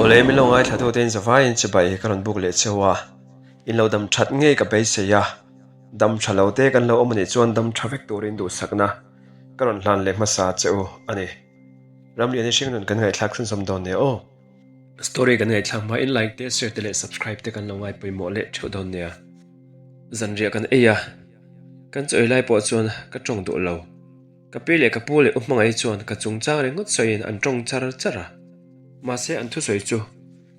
Awle min lo ngaithla tu te in zavaiin chibai ka rawn buk leh cheu a, in lo dam that ngei ka beisei a, dam tha lo te kan lo awm anih chuan dam tha vek turin duhsakna ka rawn hlan leh hmasa che u a ni. Ramlian i hringnun kan ngaihthlak chhunzawm dawn nia aw. Story kan ngaihthlak hma in like te share te leh subscribe te kan lo ngai pawimawh leh theuh dawn nia. Zanriah kan ei a, kan chawi lai pawh chuan ka tawng duh lo. Ka pi leh ka pu leh u hmangaih chuan ka chungchang ringawt sawiin an tawng char char a. Mahse an thusawi chu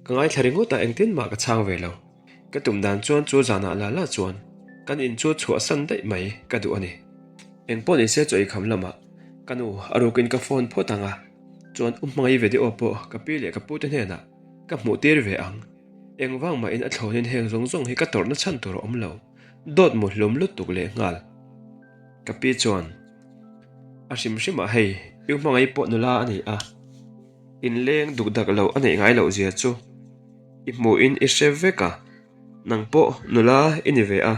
ka ngaithla ringawt a engtin mah ka chhang ve lo. Ka tum dan chuan chu zanah la la chuan kan in chu chhuahsan daih mai ka duh a ni. Engpawh nise chawi kham lamah ka nu a rukin ka phone phawt ang a, chuan u hmangaih video pawh ka pi leh ka pute hnenah ka hmuh tir ve ang. Engvang mahin a thlawnin heng zawng zawng hi ka tawrhna chhan tur a awm lo, dawt mu hlum lutuk leh nghal. Ka pi chuan, A hrim hrimah hei, i hmangaih pawh nula a ni a, inleng duk dak lo a neih ngai loh zia chu i hmuhin i hre vek a, nang pawh nula i ni ve a,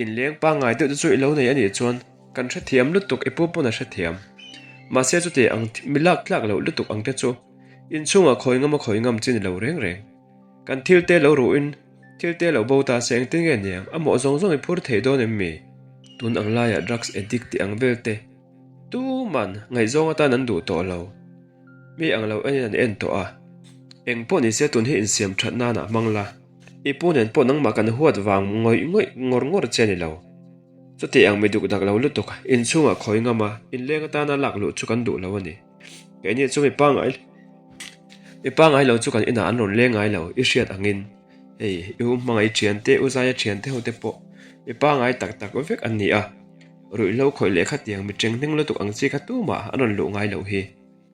inleng pangngai deuh te chu i lo nei a nih chuan kan hrethiam lutuk i pu pawn a hrethiam. Mahse chuti ang mi lak tlak loh lutuk ang te chu inchhungah khawi ngam a khawi ngam chi ni lo reng reng. Kan thil te lo ruhin thil te lo bo ta se engtin nge niang a mawh zawng zawng i phur thei dawn em mi? Tun ang laiah drugs addict tih ang vel te tuman ngaihzawng atan an duh tawh lo. Mi ang lo enin an en tawh a. Eng pawh nise tun hi insiam that nanah hmang la. I pu nen pawh nangmah kan huat vang ngawih ngawih ngawr ngawr che ni lo. Chuti ang mi duk dak lo lutuk inchhungah khawi ngam a inleng atana lak luh chu kan duh lo a ni. Keini chu mi pangngai mi pangngai lo chu kan inah an rawn leng ngai lo i hriat angin hei i u hmangaih thian te u zaia thian te ho te pawh mi pangngai tak tak vek an ni a ruihhlo khawih leh khatiang mi teng hneng lutuk ang chi kha tumah an rawn luh ngai loh hi.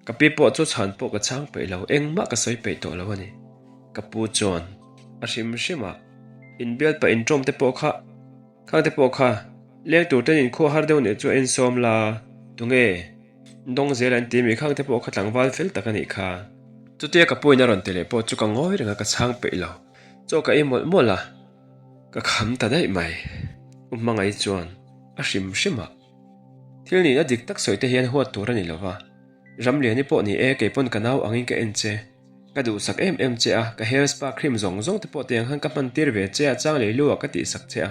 Ka pi pawh chu chhan pawh ka chhang peih lo engmah ka sawi peih tawh lo a ni. Ka pu chuan a hrim hrim a inbial pah intawm te pawh kha Khang te pawh kha leng tur ten inkhua har deuh nih chu a insawm la, tunge dawng zel an ti mi khang te pawh kha tlangval fel tak a nih kha. Chutia ka puin a rawn ti leh pawh chu ka ngawi reng a ka chhang peih lo, chaw ka ei mawlh mawlh a, ka kham ta daih mai. U Hmangaih chuan a hrim hrim a, thil nihna dik tak sawi te hian huat tur a ni lo va, Ramliani pawh ni e keipawn ka nau angin ka en che. Ka duhsak em em che a, ka hair spa cream zawng zawng te pawh tiang khan ka hman tir ve che a, chang lei lu ah ka tihsak che a.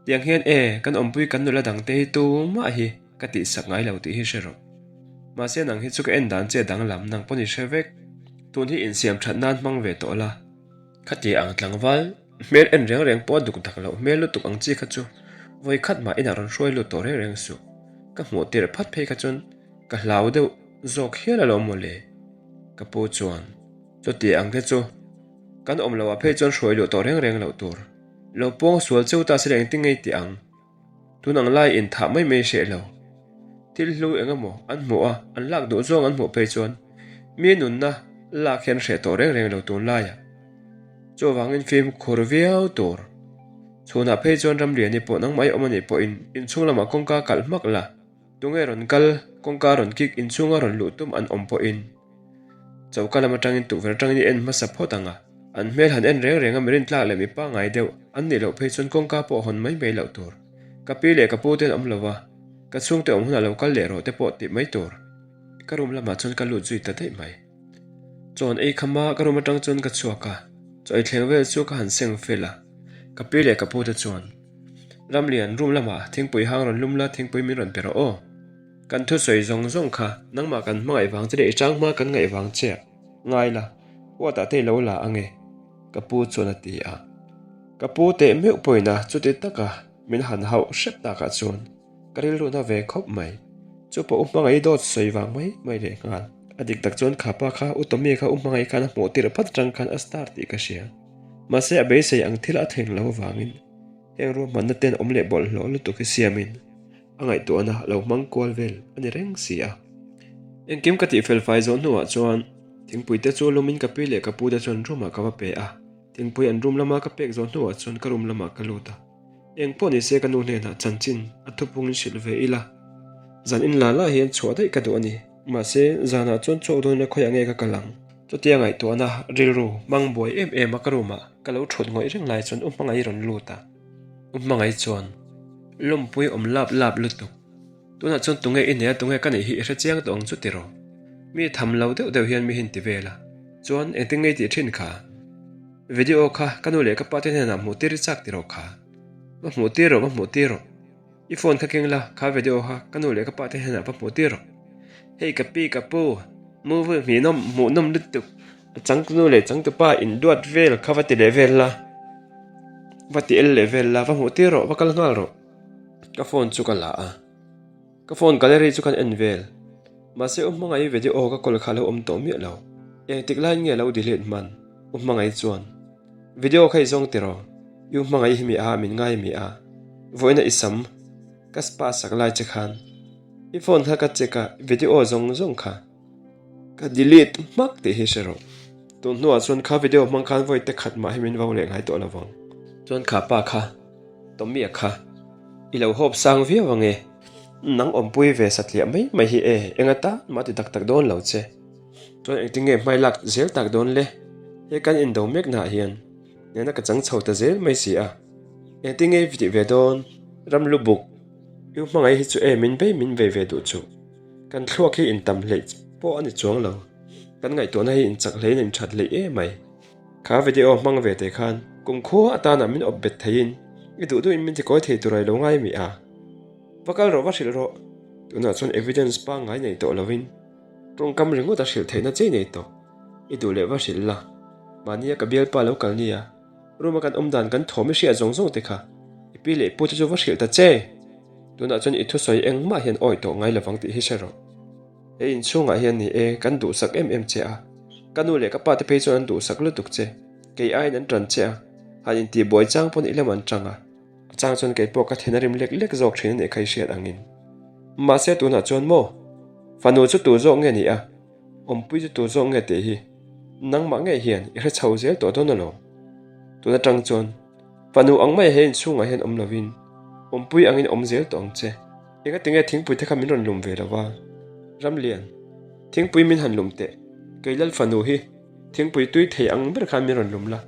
Tiang hian e, kan awmpui kan nula dang te hi tumah hi ka tihsak ngai lo tih hi hre rawh. Mahse nang hi chu ka en dan che danglam nang pawn i hre vek. Tun hi insiam that nan hmang ve tawh la. Khati ang tlangval hmel en reng reng pawh a duk dak loh hmel lutuk ang chi kha chu vawi khat mah inah rawn hruai lut tawh reng reng suh. Ka hmuh tirh phat phei kha chuan Ka hlau deuh zawk hial alawm mawle, ka pu chuan chuti ang te chu kan awm loh ah phei chuan hruai luh tawh reng reng loh tur. Lo pawng sual cheu ta se le engtin ngei tih ang? Tun ang lai in thah mai mai hreh lo. Thil hlu eng emaw an hmuh a, an lak duh zawng an hmuh phei chuan mi nunna lak hian hreh tawh reng reng lo tun laiah. Chuvangin fimkhur viau tur. Chhunah phei chuan Ramliani pawh nangmah i awm anih pawhin inchhung lamah kawngka kalh hmak la. Tunge rawn kal, kawngka rawn kik inchhunga rawn luh tum an awm pawhin choka lam atangin tukverh atangin i en hmasa phawt ang a, an hmel han en reng reng a mirin tlak leh mi pangngai deuh an nih loh phei chuan kawngka pawh hawn mai mai loh tur. Ka pi leh ka pu te an awm lo va, ka chhungte awm hunah lo kal leh rawh te pawh tih mai tur. Ka room lamah chuan ka lut zui ta daih mai. Chawn ei khama ka room atang chuan ka chhuak a, chaw ei thleng vel chu ka han seng fel a, ka pi leh ka pu te chuan Ramlian, room lamah thingpui hang rawn lum la, thingpui min rawn pe rawh aw. Kan thusawi zawng zawng kha nangmah kan hmangaih vang che leh i chang hma kan ngaih vang che a ngai la, huatah te i lo la ange, ka pu chuan a ti a. Ka pu teh meuh pawhin a chuti taka min han hauh hrep takah chuan ka rilruhna ve khawp mai. Chu pawh u hmangaih dawt sawi vang mai mai leh nghal. A dik tak chuan kha pa kha u Tommy kha u hmangaih khan a hmuh tirh phat atang khan a star tih ka hria. Mahse a beisei ang thil a thleng lo avangin heng ruahmanna ten awm leh bawlhhlawh lutuk hi siamin a ngaihtuahna lo hmang kual vel a ni reng si a. Engkim ka tih fel fai zawh hnuah chuan thingpui te chu lumin ka pi leh ka pu te chuan room ah ka va pe a, thingpui an room lama ka pek zawh hnuah chuan ka room lamah ka lut a. Eng pawh ni se ka nu hnenah chanchin a thupungin hrilh ve ila, zan in la la hian chhuah daih ka duh a ni. Mahse, zanah chuan chhuak dawn ila khawiah nge ka kal ang? Chutia ngaihtuahna rilru hmang buai em em a ka room ah ka lo thut ngawih reng lai chuan U Hmangaih rawn lut a. U Hmangaih chuan, Lawmpui awm lap lap lutuk. Tunah chuan tunge i nei a tunge ka neih hi i hre chiang tawh ang chu tiraw? Mi tham lo deuh deuh hian mi hin ti vel a. Chuan engtin nge i tih thin kha? Video kha ka nu leh ka pa te hnenah hmuh tir i chak tiraw kha? Va hmuh tir rawh, va hmuh tir rawh. I phone kha keng la, kha video kha ka nu leh ka pa te hnenah va hmuh tir rawh. Hei ka pi ka pu, movie hmuhnawm hmuhnawm lutuk, a changtunu leh changtupa induat vel kha va ti leh vel la, va ti el leh vel la, va hmuh tir rawh, va kal nghal rawh. Ka phone chu ka la a, ka phone gallery chu kan en vel. Mahse u hmangaih video ka call kha a lo awm tawh miah lo. Engtik laiin nge a lo delete hman? U hmangaih chuan. Video kha i zawng tiraw? I u hmangaih hi mi a, min ngai mi a. Vawiina i sam ka spa sak lai che khan i phone kha ka check a, video zawng zawng kha ka delete hmak tih hi hre rawh. Tun hnuah chuan kha video hmang khan vawi te khat mah hi min vo leh ngai tawh lo vang. Chuan kha pa kha, Tommy-a kha, i lo hawp sang viau ange. Nang awmpui ve satliah mai mai hi e, eng atan mah ti tak tak dawn lo che. Chuan engtin nge hmai lak zel tak dawn le? He kan indo mek naah hian nena ka chang chho ta zel mai si a. Engtin nge i tih ve dawn? Ram lu buk I u hmangaih hi chu e min bei min vei ve duh chuh. Kan thluak hi intam hleih pawh a ni chuang lo. Kan ngaihtuahna hi inchak hlein a inthat hleih em mai. Kha video hmang ve teh khan kumkhua atana min awp bet theiin i duh duhin min tikawi thei tur a i lo ngai mi a. Va kal rawh va hrilh rawh. Tunah chuan evidence pangngai nei tawh lovin. Tawngkam ringawt a hrilh theihna chei nei tawh. I duh leh va hrilh la. Mahnia ka bialpa lo kal nia. Room a kan awm dan kan thawm i hriat zawng zawng te kha. I pi leh i pu te chu va hrilh ta che. Tunah chuan i thusawi engmah hian awi tawh ngai lovang tih hi hre rawh. He inchhungah hian ni e, kan duhsak em em che a. Ka nu leh ka pa te phei chuan an duhsak lutuk che. Kei aiin an tan che a. Han intihbuai chang pawn i lam an tang a. A chang chuan kei pawh ka then a rim lek lek zawk thin a nih kha i hriat angin. Mahse tunah chuan maw? Fanu chu tu zawk nge ni a? Awmpui chu tu zawk nge tih hi nangmah ngei hian i hre chho zel tawh dawn alawm. Tun atang chuan fanu ang maia he inchhungah hian awm lovin awmpui angin awm zel tawh ang che. Engatinge thingpui te kha min rawn lum ve lo va? Ramlian, thingpui min han lum teh. Kei lal fanu hi thingpui tui thei ang ber khan min rawn lum la,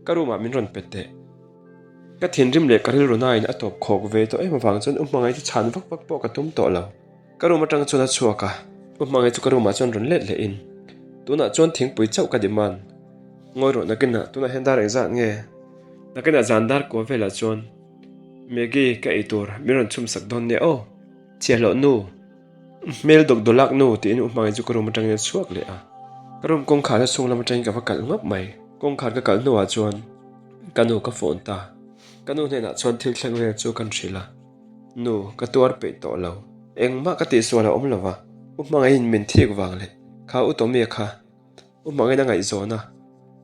ka room ah min rawn pe teh. Ka thinrim leh ka rilru nain a tawp khawk ve tawh em avang chuan u hmangaih chu chhan vak vak pawh ka tum tawh lo. Ka room atang chuan a chhuak a, u hmangaih chu ka room ah chuan rawn let leh in tunah chuan thingpui chauh ka demand. Ngawi rawh nakinah tunah hian dar engzat nge? Nakinah zan dar kua velah chuan Maggie ka ei tur min rawn chhum sak dawn nia aw. Chhiahhlawh nu. Hmel dawk dawlak nu tiin u hmangaih chu ka room atangin a chhuak leh a. Ka room kawngkhar chu chhung lam atangin ka va kalh ngawp mai. Kawngkhar ka kalh hnuah chuan ka nu ka phone ta. Ka nu hnenah chuan thil thleng vel chu kan hrilh a. Nu, ka tuar peih tawh lo. Engmah ka tihsual a awm lo va, u hmangaihin min thik vang leh kha u Tommy-a kha U hmangin a ngaihzawn a,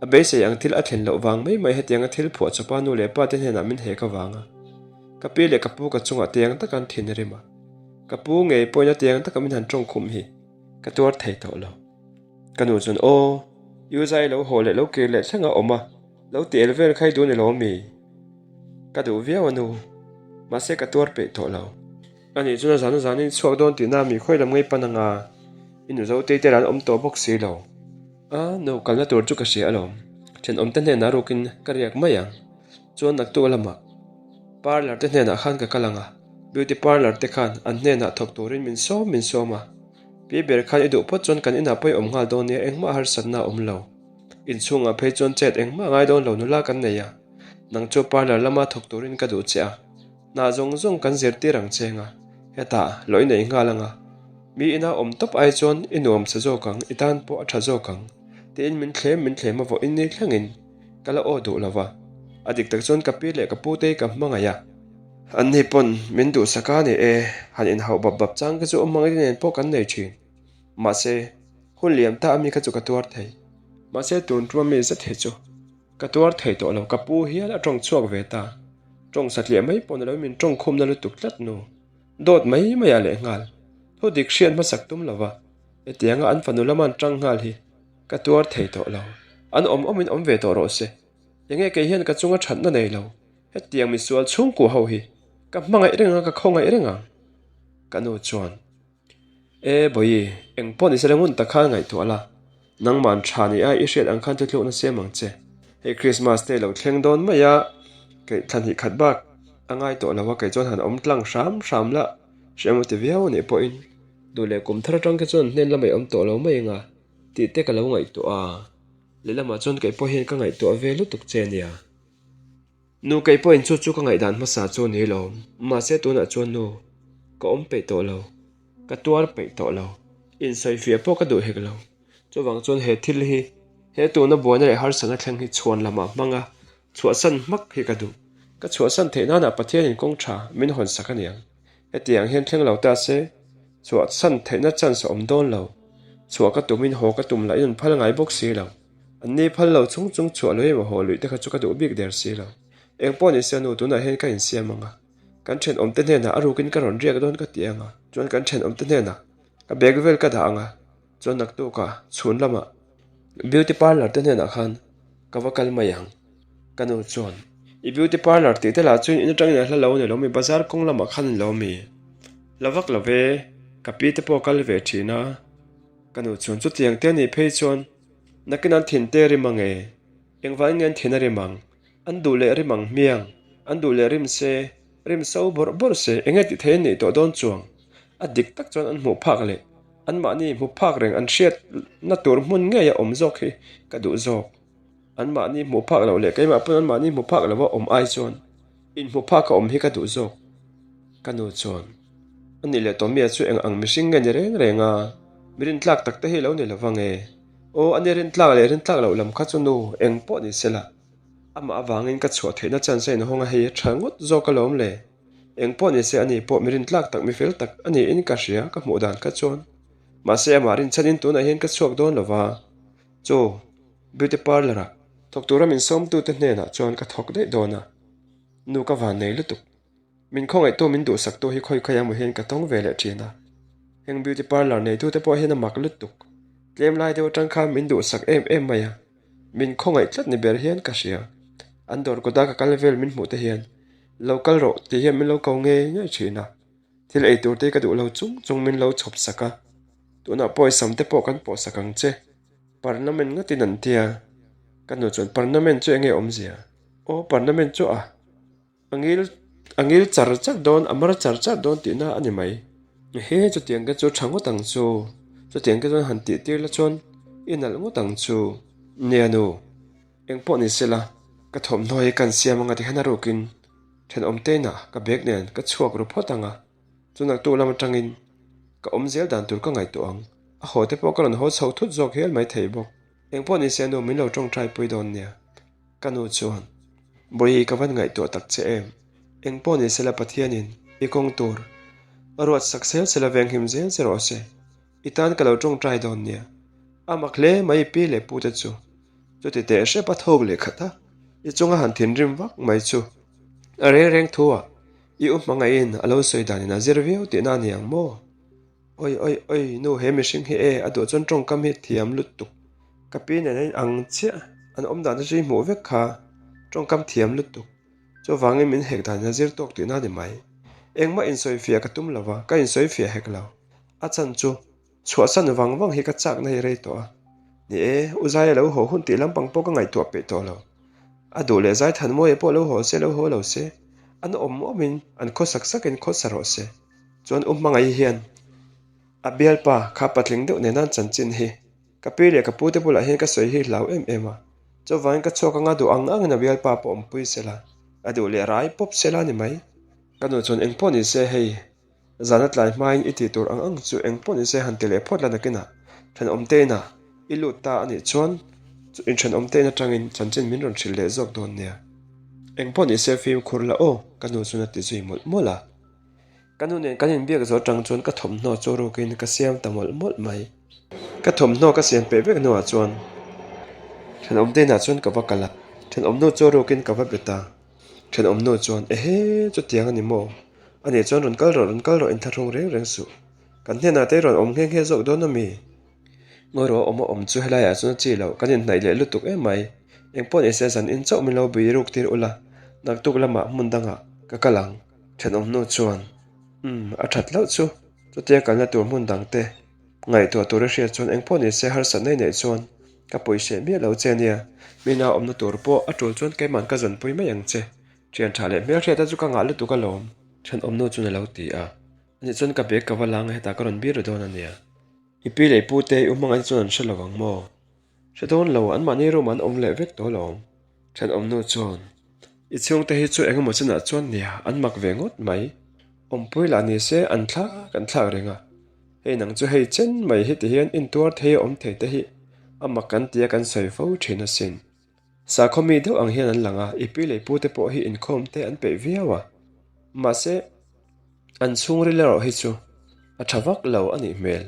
a beisei ang thil a thlen loh vang mai mai hetianga thil phuah chawpa nu leh pa te hnenah min hek avang a, ka pi leh ka pu ka chungah tiang taka an thin rim a, ka pu ngei pawhin a tiang taka min han tawng khum hi ka tuar thei tawh lo. Ka nu chuan aw, i u zai lo haw leh lo kir leh thleng a awm a, lo ti el vel kha i duh ni lo mi? Ka duh viau a nu, mahse ka tuar peih tawh lo. Ani chuan a zan a zanin chhuak dawn tihna mi khawi lam ngei pan anga i nu Zotei te lah an awm tawh bawk si lo. A, no kalna tur chu ka hria alawm. Thenawm te hnenah rukin ka riak mai ang. Chuan naktuk lamah parlour te hnenah khan ka kal ang a, beauty parlour te khan an hnenah thawk turin min sawm min sawm a. Pi ber khan i duh phawt chuan kan inah pawh i awm nghal dawn nia engmah harsatna a awm lo. Inchhungah phei chuan chet engmah ngai dawn lo nula kan nei a, nang chu parlour lama thawk turin ka duh che a. Hna zawng zawng kan zirtir ang cheng a, hetah lawih nei nghal ang a, mi ina awm tawp ai chuan i nuam sa zawk ang, i tan pawh a tha zawk ang, tiin min thlem min thlem a vawiin ni thlengin ka la aw duh lo va, a dik tak chuan ka pi leh ka pute hi ka hmangaih a, an ni pawn min duhsak a ni e, han inhauh bap bap chang kha chu awm hmangaih te nen pawh kan nei thin, mahse hun liam ta ami kha chu ka tuar thei, mahse tun tum ami zet hi chu. Ka tuar thei tawh lo, ka pu hial a tawng chhuak ve ta. Tawng satliah mai pawh ni lo min tawng khumna lutuk tlat nu. Dawt mai mai ah leh nghal. Thu dik hriat hmasak tum lo va, hetianga an fanu lama an tang nghal hi ka tuar thei tawh lo. An awm awmin awm ve tawh rawh se. Enge kei hian ka chunga thatna nei lo, hetiang misual chhungkua ho hi ka hmangaih reng ang ka khawngaih reng ang. Ka nu chuan. E Bawihi, eng pawh ni se la ngun tak khan ngaihtuah la, nangman tha ni a i hriat ang khan thutlukna siam ang che. Hei Christmas te lo thleng dawn mai a, kei thla hnih khat bak a ngai tawh lo a, kei chuan han awm tlang hram hram la, hre emaw ti viau a nih pawhin duh leh kum thar atang te chuan hnen lamah i awm tawh lo mai anga tih te ka lo ngaihtuah a. Lehlamah chuan kei pawh hian ka ngaihtuah ve lutuk che nia. Nu kei pawhin chu chu ka ngaihdan hmasa chu ni lo. Mahse tunah chuan nu ka awm peih tawh lo. Ka tuar peih tawh lo. Insawifiah pawh ka duh hek lo. Chuvang chuan he thil hi he tuna buaina leh harsatna thleng hi chhuan lamah hmang a, chhuahsan hmak hi ka duh. Ka chhuahsan theih nanah Pathianin kawng tha min hawn sak a niang. Hetiang hian thleng lo ta se, chhuahsan theihna chance a awm dawn lo. Chhuah ka tumin haw ka tum lahin an phal ngai bawk si lo. An ni phal lo chung chung chhuah lui emaw haw luih te kha chu ka duh bik der si lo. Eng pawh ni se nu tunah hian ka insiam ang a, kan thenawmte hnenah a rukin ka rawn riak dawn ka ti ang a, chuan kan thenawmte hnenah ka bag vel ka dah ang a, chuan naktukah chhun lamah beauty parlour te hnenah khan ka va kal mai ang. Ka nu chuan, I beauty parlour tih te lah chuan in atangin a hla lo a ni lo mi, bazar kawng lamah khan a ni lo mi? Hla vak lo ve, ka pi te pawh a kal ve thin a. Ka nu chuan, Chutiang te a nih phei chuan nakin an thin te rim ang e, engvangin nge an thin a rim ang? An duh leh rim ang hmiang, an duh leh rim se, rim so bawrh bawrh se, enge tih thei an neih tawh dawn chuang? A dik tak chuan an hmuh phak leh anmahni hmu phak reng an hriatna tur hmun ngei a awm zawk hi ka duh zawk. Anmahni hmuh phak loh leh keimah pawn anmahni hmu phak lova awm ai chuan inhmu phak a awm hi ka duh zawk. Ka nu chuan, A nih leh Tommy-a chu eng ang mihring nge ni reng reng a, mi rintlak tak te hi lo ni lo vang e. Aw, a ni rintlak leh rintlak loh lam kha chu nu eng pawh ni se la, amah avangin ka chhuah theihna chance a inhawng a hei a tha ngawt zawk alawm le. Eng pawh ni se ani pawh mi rintlak tak mi fel tak a niin ka hria ka hmuh dan kha chuan. Mahse amah rinchhanin tunah hian ka chhuak dawn lo va. Chaw, beauty parlour ah thawk tura min sawmtute hnenah chuan ka thawk daih dawn a, nu ka van nei lutuk. Min khawngaihtu min duhsaktu hi khawi khawi emaw hian ka tawng ve leh thin a, heng beauty parlour neitute pawh hian a mak lutuk. Tlem lai deuh atang khan min duhsak em em mai a, min khawngaih tlat ni ber hian ka hria. An dawr kawta ka kal vel min hmuh te hian lo kal rawh tih hian min lo ko ngei ngei thin a. Thil ei tur te ka duh lo chung chung min lo chhawp sak a, tunah pawisam te pawh kan pawh sak ang che. Parliament ngatin an tia, ka nu chuan Parliament chu enge awmzia? Aw Parliament chu a a ngil a ngil char char dawn a mar char char dawn tihna a ni mai. He chutiang te chu tha ngawt ang chu, chutiang te chuan han tih tir la chuan i nalh ngawt ang chu. Nia nu, engpawh ni sela ka thawmhnaw hi kan siam anga tikhan a rukin Thenawm teinah ka bag nen ka chhuak ru phawt ang a, chu naktuk lam atangin ka awm zel dan tur ka ngaihtuah ang. A haw te pawh ka rawn haw chho thut zawk hial mai thei bawk. Engpawh ni se nu min lo tawngtai pui dawn nia. Ka nu chuan, Bawihi ka van ngaihtuah tak che em? Engpawh ni sela Pathianin i kawng tur a ruat sak sel sela venghim zel che rawh se. I tan ka lo tawngtai dawn nia. A mak hle mai pi leh pu te chu. Chuti teh hrep a thawk leh khat a, i chunga han thinrim vak mai chu. A reng reng thu ah i u hmangaihin a lo sawi danin a zir viau tihna a ni ang maw? Oi oi oi nu he mihring hi e a duh chuan tawngkam hi thiam lutuk. Ka pi nen a inang chiah an awm dan te chu i hmuh vek kha tawngkam thiam lutuk. Chuvangin min hek danin a zir tawk tihna a ni mai. Engmah insawifiah ka tum lo va, ka insawifiah hek lo. A chan chu Chhuahsan vang vang hi ka chakna hi rei tawh a. Ni e, U Zaia lo haw hun tih lampang pawh ka ngaihtuah peih tawh lo. A duh leh Zai Thanmawia pawh lo haw se lo haw lo se, an awm awmin an khaw sak sakin khaw sa rawh se. Chuan U Hmangaih hian a bialpa kha patling deuh nena an chanchin hi ka pi leh ka pute bulah hian ka sawi hi hlau em em a. Chuvangin ka chhuak anga duh ang angin a bialpa pawh awmpui sela, a duh leh rai pawp sela a ni mai. Ka nu chuan engpawh ni se hei. Zana tlai hmain i tih tur ang ang chu eng pawh nise han ti leh phawt la nakinah thenawm te inah i lut ta a nih chuan chu inthenawm te in atangin chanchin min rawn hrilh leh zawk dawn nia. Eng pawh nise fimkhur la aw ka nu chuan a ti zui mawlh mawlh a. Ka nu nen kan inbiak zawh atang chuan ka thawmhnaw chu rukin ka siam ta mawlh mawlh mai. Ka thawmhnaw ka siam peh vek hnuah chuan thenawm te inah chuan ka va kal a, thenawm nu chu rukin ka va be ta. Thenawm nu chuan Ehe chutiang a ni maw? A nih chuan rawn kal rawh, rawn kal rawh inthlahrung reng reng suh. Kan hnenah te rawn awm nghe nghe zawk dawn a mi? Ngawi rawh awm a awm chu helaiah chuan a chi loh, kan inhnaih leh lutuk em mai. Engpawh ni se zan in chauh min lo bui ruk tir ula, naktuk lamah hmun dangah ka kal ang. Thenawm nu chuan Umm, a that hlauh chu, chutia kalna tur hmun dang te ngaihtuah tur i hriat chuan engpawh ni se harsatna i neih chuan ka pawihseh miah lo che nia. Mina awmna tur pawh a tul chuan keiman ka zawnpui mai ang che. Thian tha leh hmelhriata chu ka ngah lutuk alawm. Thenawmnu chuan a lo ti a, Ani chuan ka bag ka va lang a hetah ka rawn bir ru dawn a nia. I pi leh i pu te i u hmangaih te chuan an hre lo ang maw? Hre dawn lo, anmahni room an awm leh vek tawh alawm. Thenawmnu chuan, I chhungte hi chu engemaw chinah chuan nia, an mak ve ngawt mai. Awmpui lah ni se an thlak an thlak reng a. Hei nang chu hei chen mai heti hian intuar thei a awm thei te hi a mak kan tia kan sawi fo thin asin. Sakhaw mi deuh ang hian an lang a, i pi leh pu te pawh hi inkhawm te an peih viau a. Mahse, an chhungril erawh hi chu a tha vak lo a nih hmel.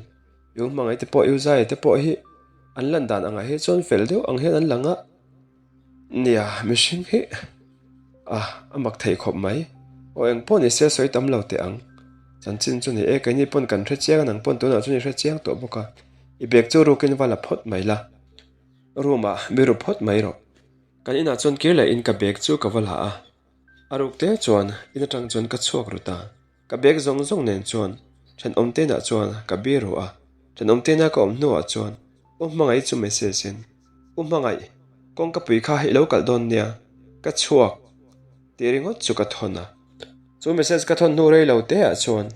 I u hmangaih te pawh, i u zai te pawh hi an lan dan angah hi chuan fel deuh ang hian an lang a. Nia, mihring hi a a mak thei khawp mai. Aw eng pawh ni se sawi tam lo teh ang. Chanchin chu ni e, keini pawn kan hre chiang a, nang pawn tunah chuan i hre chiang tawh bawk a. I bag chu rukin va la phawt mai la. Room ah mi ru phawt mai rawh. Kan inah chuan kir leh in ka bag chu ka va la a. A ruk te chuan in atang chuan ka chhuak ru ta. Ka bag zawng zawng nen chuan thenawm tenah chuan ka bi ru a. Thenawm tena ka awm hnuah chuan U Hmangaih chu message in, U Hmangaih, kawngka pui kha i lo kalh dawn nia, ka chhuak tih ringawt chu ka thawn a. Chu message ka thawn hnu rei lo te ah chuan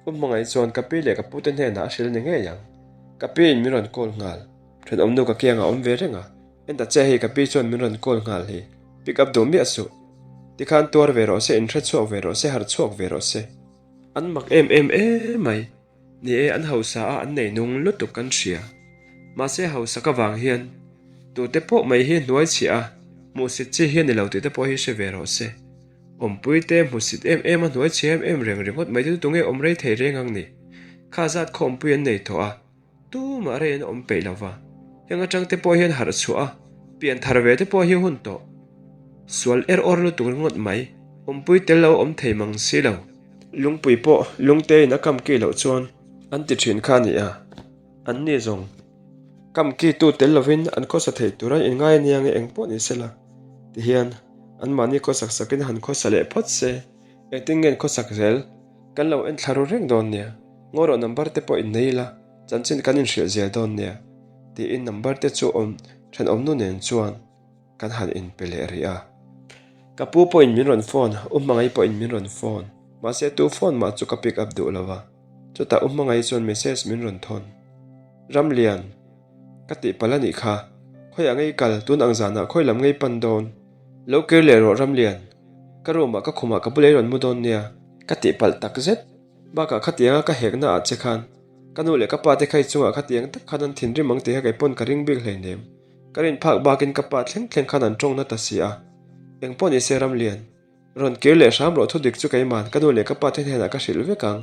U Hmangaih chuan ka pi leh ka pute hnenah a hrilh ni ngei ang. Ka pi in min rawn call nghal. Thenawmnu ka kiangah awm ve reng a, en ta che hei ka pi chuan min rawn call nghal hi, pick up duh miah suh. Tikhan tuar ve rawh se, inhre chhuak ve rawh se, harh chhuak ve rawh se. An mak em em emai. Ni e, an hausa a, an nei nung lutuk kan hria. Mahse hausak avang hian tute pawh mai hi hnuai chhiah a, hmuhsit chi hi a ni lo tih te pawh hi hre ve rawh se. Awmpui te hmuhsit em em a, hnuai chhiah em em reng ringawt mai te chu tunge awm rei thei reng ang ni. Kha zat khaw awmpui an nei tawh a. Tumah rei an awm peih lo va, heng atang te pawh hian harh chhuah a, pian thar ve te pawh hi hun tawh. Sual er awr lutuk ringawt mai, awmpui tel lo awm thei mang si lo. Lungpui pawh lungte in a kam ki loh chuan an ti thin kha a ni a, an ni zawng kam ki tu tel lovin an khawsa thei tur an inngai ania nge eng pawh ni sela tihian anmahni khawsak sakin han khawsa leh phawt se, engtin nge an khawsak zel? Kan lo en thla ru reng dawn nia, ngaw rawh number te pawh in nei ila, chanchin kan inhrilh zel dawn nia, tiin number te chu awm thenawmnu nen chuan kan han inpe leh rih a. Ka pu pawhin min rawn phone, U Hmangaih pawhin min rawn phone, mahse tu phone mah chu ka pick up duh lo a, chutah U Hmangaih chuan message min rawn thawn. Ramlian, ka tihpalh a nih kha, khawiah ngei kal, tun ang zanah khawi lam ngei pan dawn? Lo kir leh rawh Ramlian, ka room ah ka khumah ka bulei rawn mu dawn nia, ka tihpalh tak zet. Bakah khatianga ka hekna ah che khan ka nu leh ka pa te kha i chungah khatiang tak khan an thinrim ang tih kha kei pawn ka ring bik hleinem. Ka rin phak bakin ka pa thleng thleng khan an tawng na ta si a. Engpawh ni se Ramlian, rawn kir leh hram rawh thudik chu keiman ka nu leh ka pa te hnenah ka hrilh vek ang.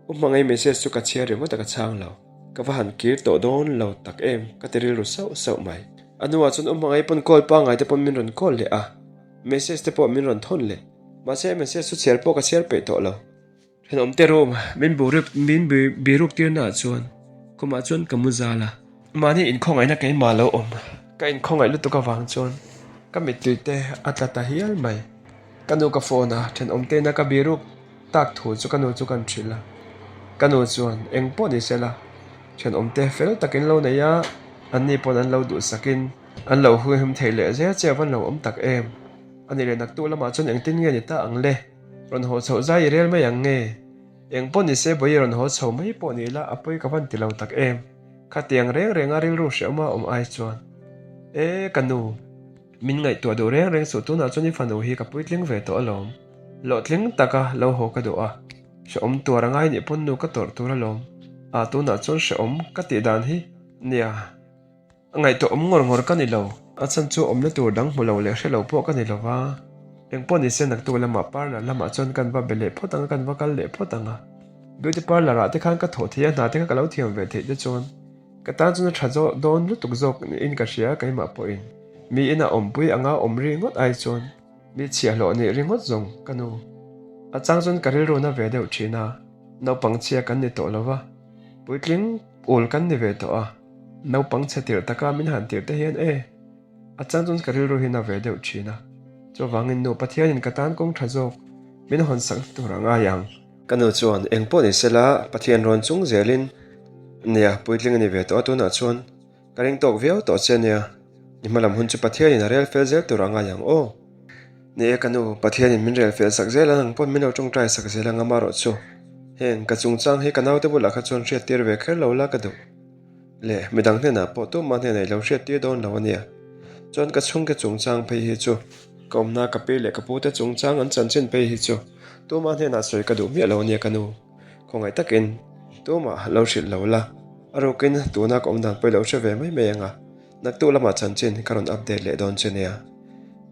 U hmangaih message chu ka chhiar ringawt a ka chhang lo. Ka va han kir tawh dawn lo tak em ka ti rilru sauh sauh mai. A hnuah chuan u hmangaih pawn call pangngai te pawn min rawn call leh a, message te pawh min rawn thawn leh. Mahse message chu chhiar pawh ka chhiar peih tawh lo. Thenawmte room min burip min biruk tirna ah chuan khumah chuan ka mu zal a. Mahni inkhawngaihna keimah lo awm. Ka inkhawngaih lutuk avang chuan ka mittui te a tla ta hial mai. Ka nu ka phone a, thenawmte ina ka biruk tak thu chu ka nu chu kan hrilh a. Ka nu chuan eng pawh ni se la, thenawmte fel takin lo nei a, anni pawn an lo duhsakin an lo huihim thei leh zel che a van lo awm tak em. A ni leh naktuk lamah chuan engtin nge ni ta ang le? Rawn haw chhoh zai i rel mai ang nge? Eng pawh ni se bawi rawn haw chho mai pawh ni ila a pawi ka van ti lo tak em? Khatiang reng renga rilru hrehawma awm ai chuan. E ka nu, min ngaihtuah duh reng reng suh tunah chuan i fanu hi ka puitling ve tawh alawm. Hlawhtling taka lo haw ka duh a, hrehawm tuar a ngai nih pawn nu ka tawrh tur alawm. A tunah chuan hrehawm ka tih dan hi nia. A ngaihtuah awm ngawr ngawr ka ni lo. A chhan chu awmna tur dang hmu lo leh hre lo pawh ka ni lo va. Eng pawh ni se naktuk lamah parlour lamah chuan kan va be leh phawt ang a, kan va kal leh phawt ang a. Beauty parlour ah te khan ka thawh theih a, hna te kha ka lo thiam ve theih te chuan ka tan chuan a tha zawh dawn lutuk zawk niin ka hria keimah pawhin. Mi ina awmpui anga awm ri ngawt ai chuan mi chhiahhlawh nih ringawt zawng ka nu. A chang chuan ka rilru na ve deuh thin a, naupang chhia kan ni tawh lo va, puitling ul kan ni ve tawh a. Naupang chhe tirh taka min han tirh te hian e, a chang chuan ka rilru hi na ve deuh thin a. Chuvangin nu Pathianin ka tan kawng tha zawk min hawn sak tur a ngai ang. Ka nu chuan eng pawh ni sela Pathian rawn chung zelin nia puitling a ni ve tawh a tunah chuan ka ring tawk viau tawh che nia i hma lam hun chu Pathianin a rel fel zel tur a ngai ang aw. Ni e ka nu Pathianin min rel fel sak zel a nang pawn min lo tawngtai sak zel ang amarawh chu heng ka chungchang hi ka naute bulah kha chuan hriattir ve kher lo la ka duh. Leh midang hnenah pawh tumah hnenah i lo hriattir dawn lo a nia. Chuan ka chhungte chungchang phei hi chu ka awmna ka pi leh ka pute chungchang an chanchin phei hi chu tumah hnenah sawi ka duh miah lo a nia ka nu. Khawngaih takin tumah lo hrilh lo la, a rukin tuna ka awm dan pawh i lo hre ve mai mai ang a, naktuk lamah chanchin ka rawn update leh dawn che nia.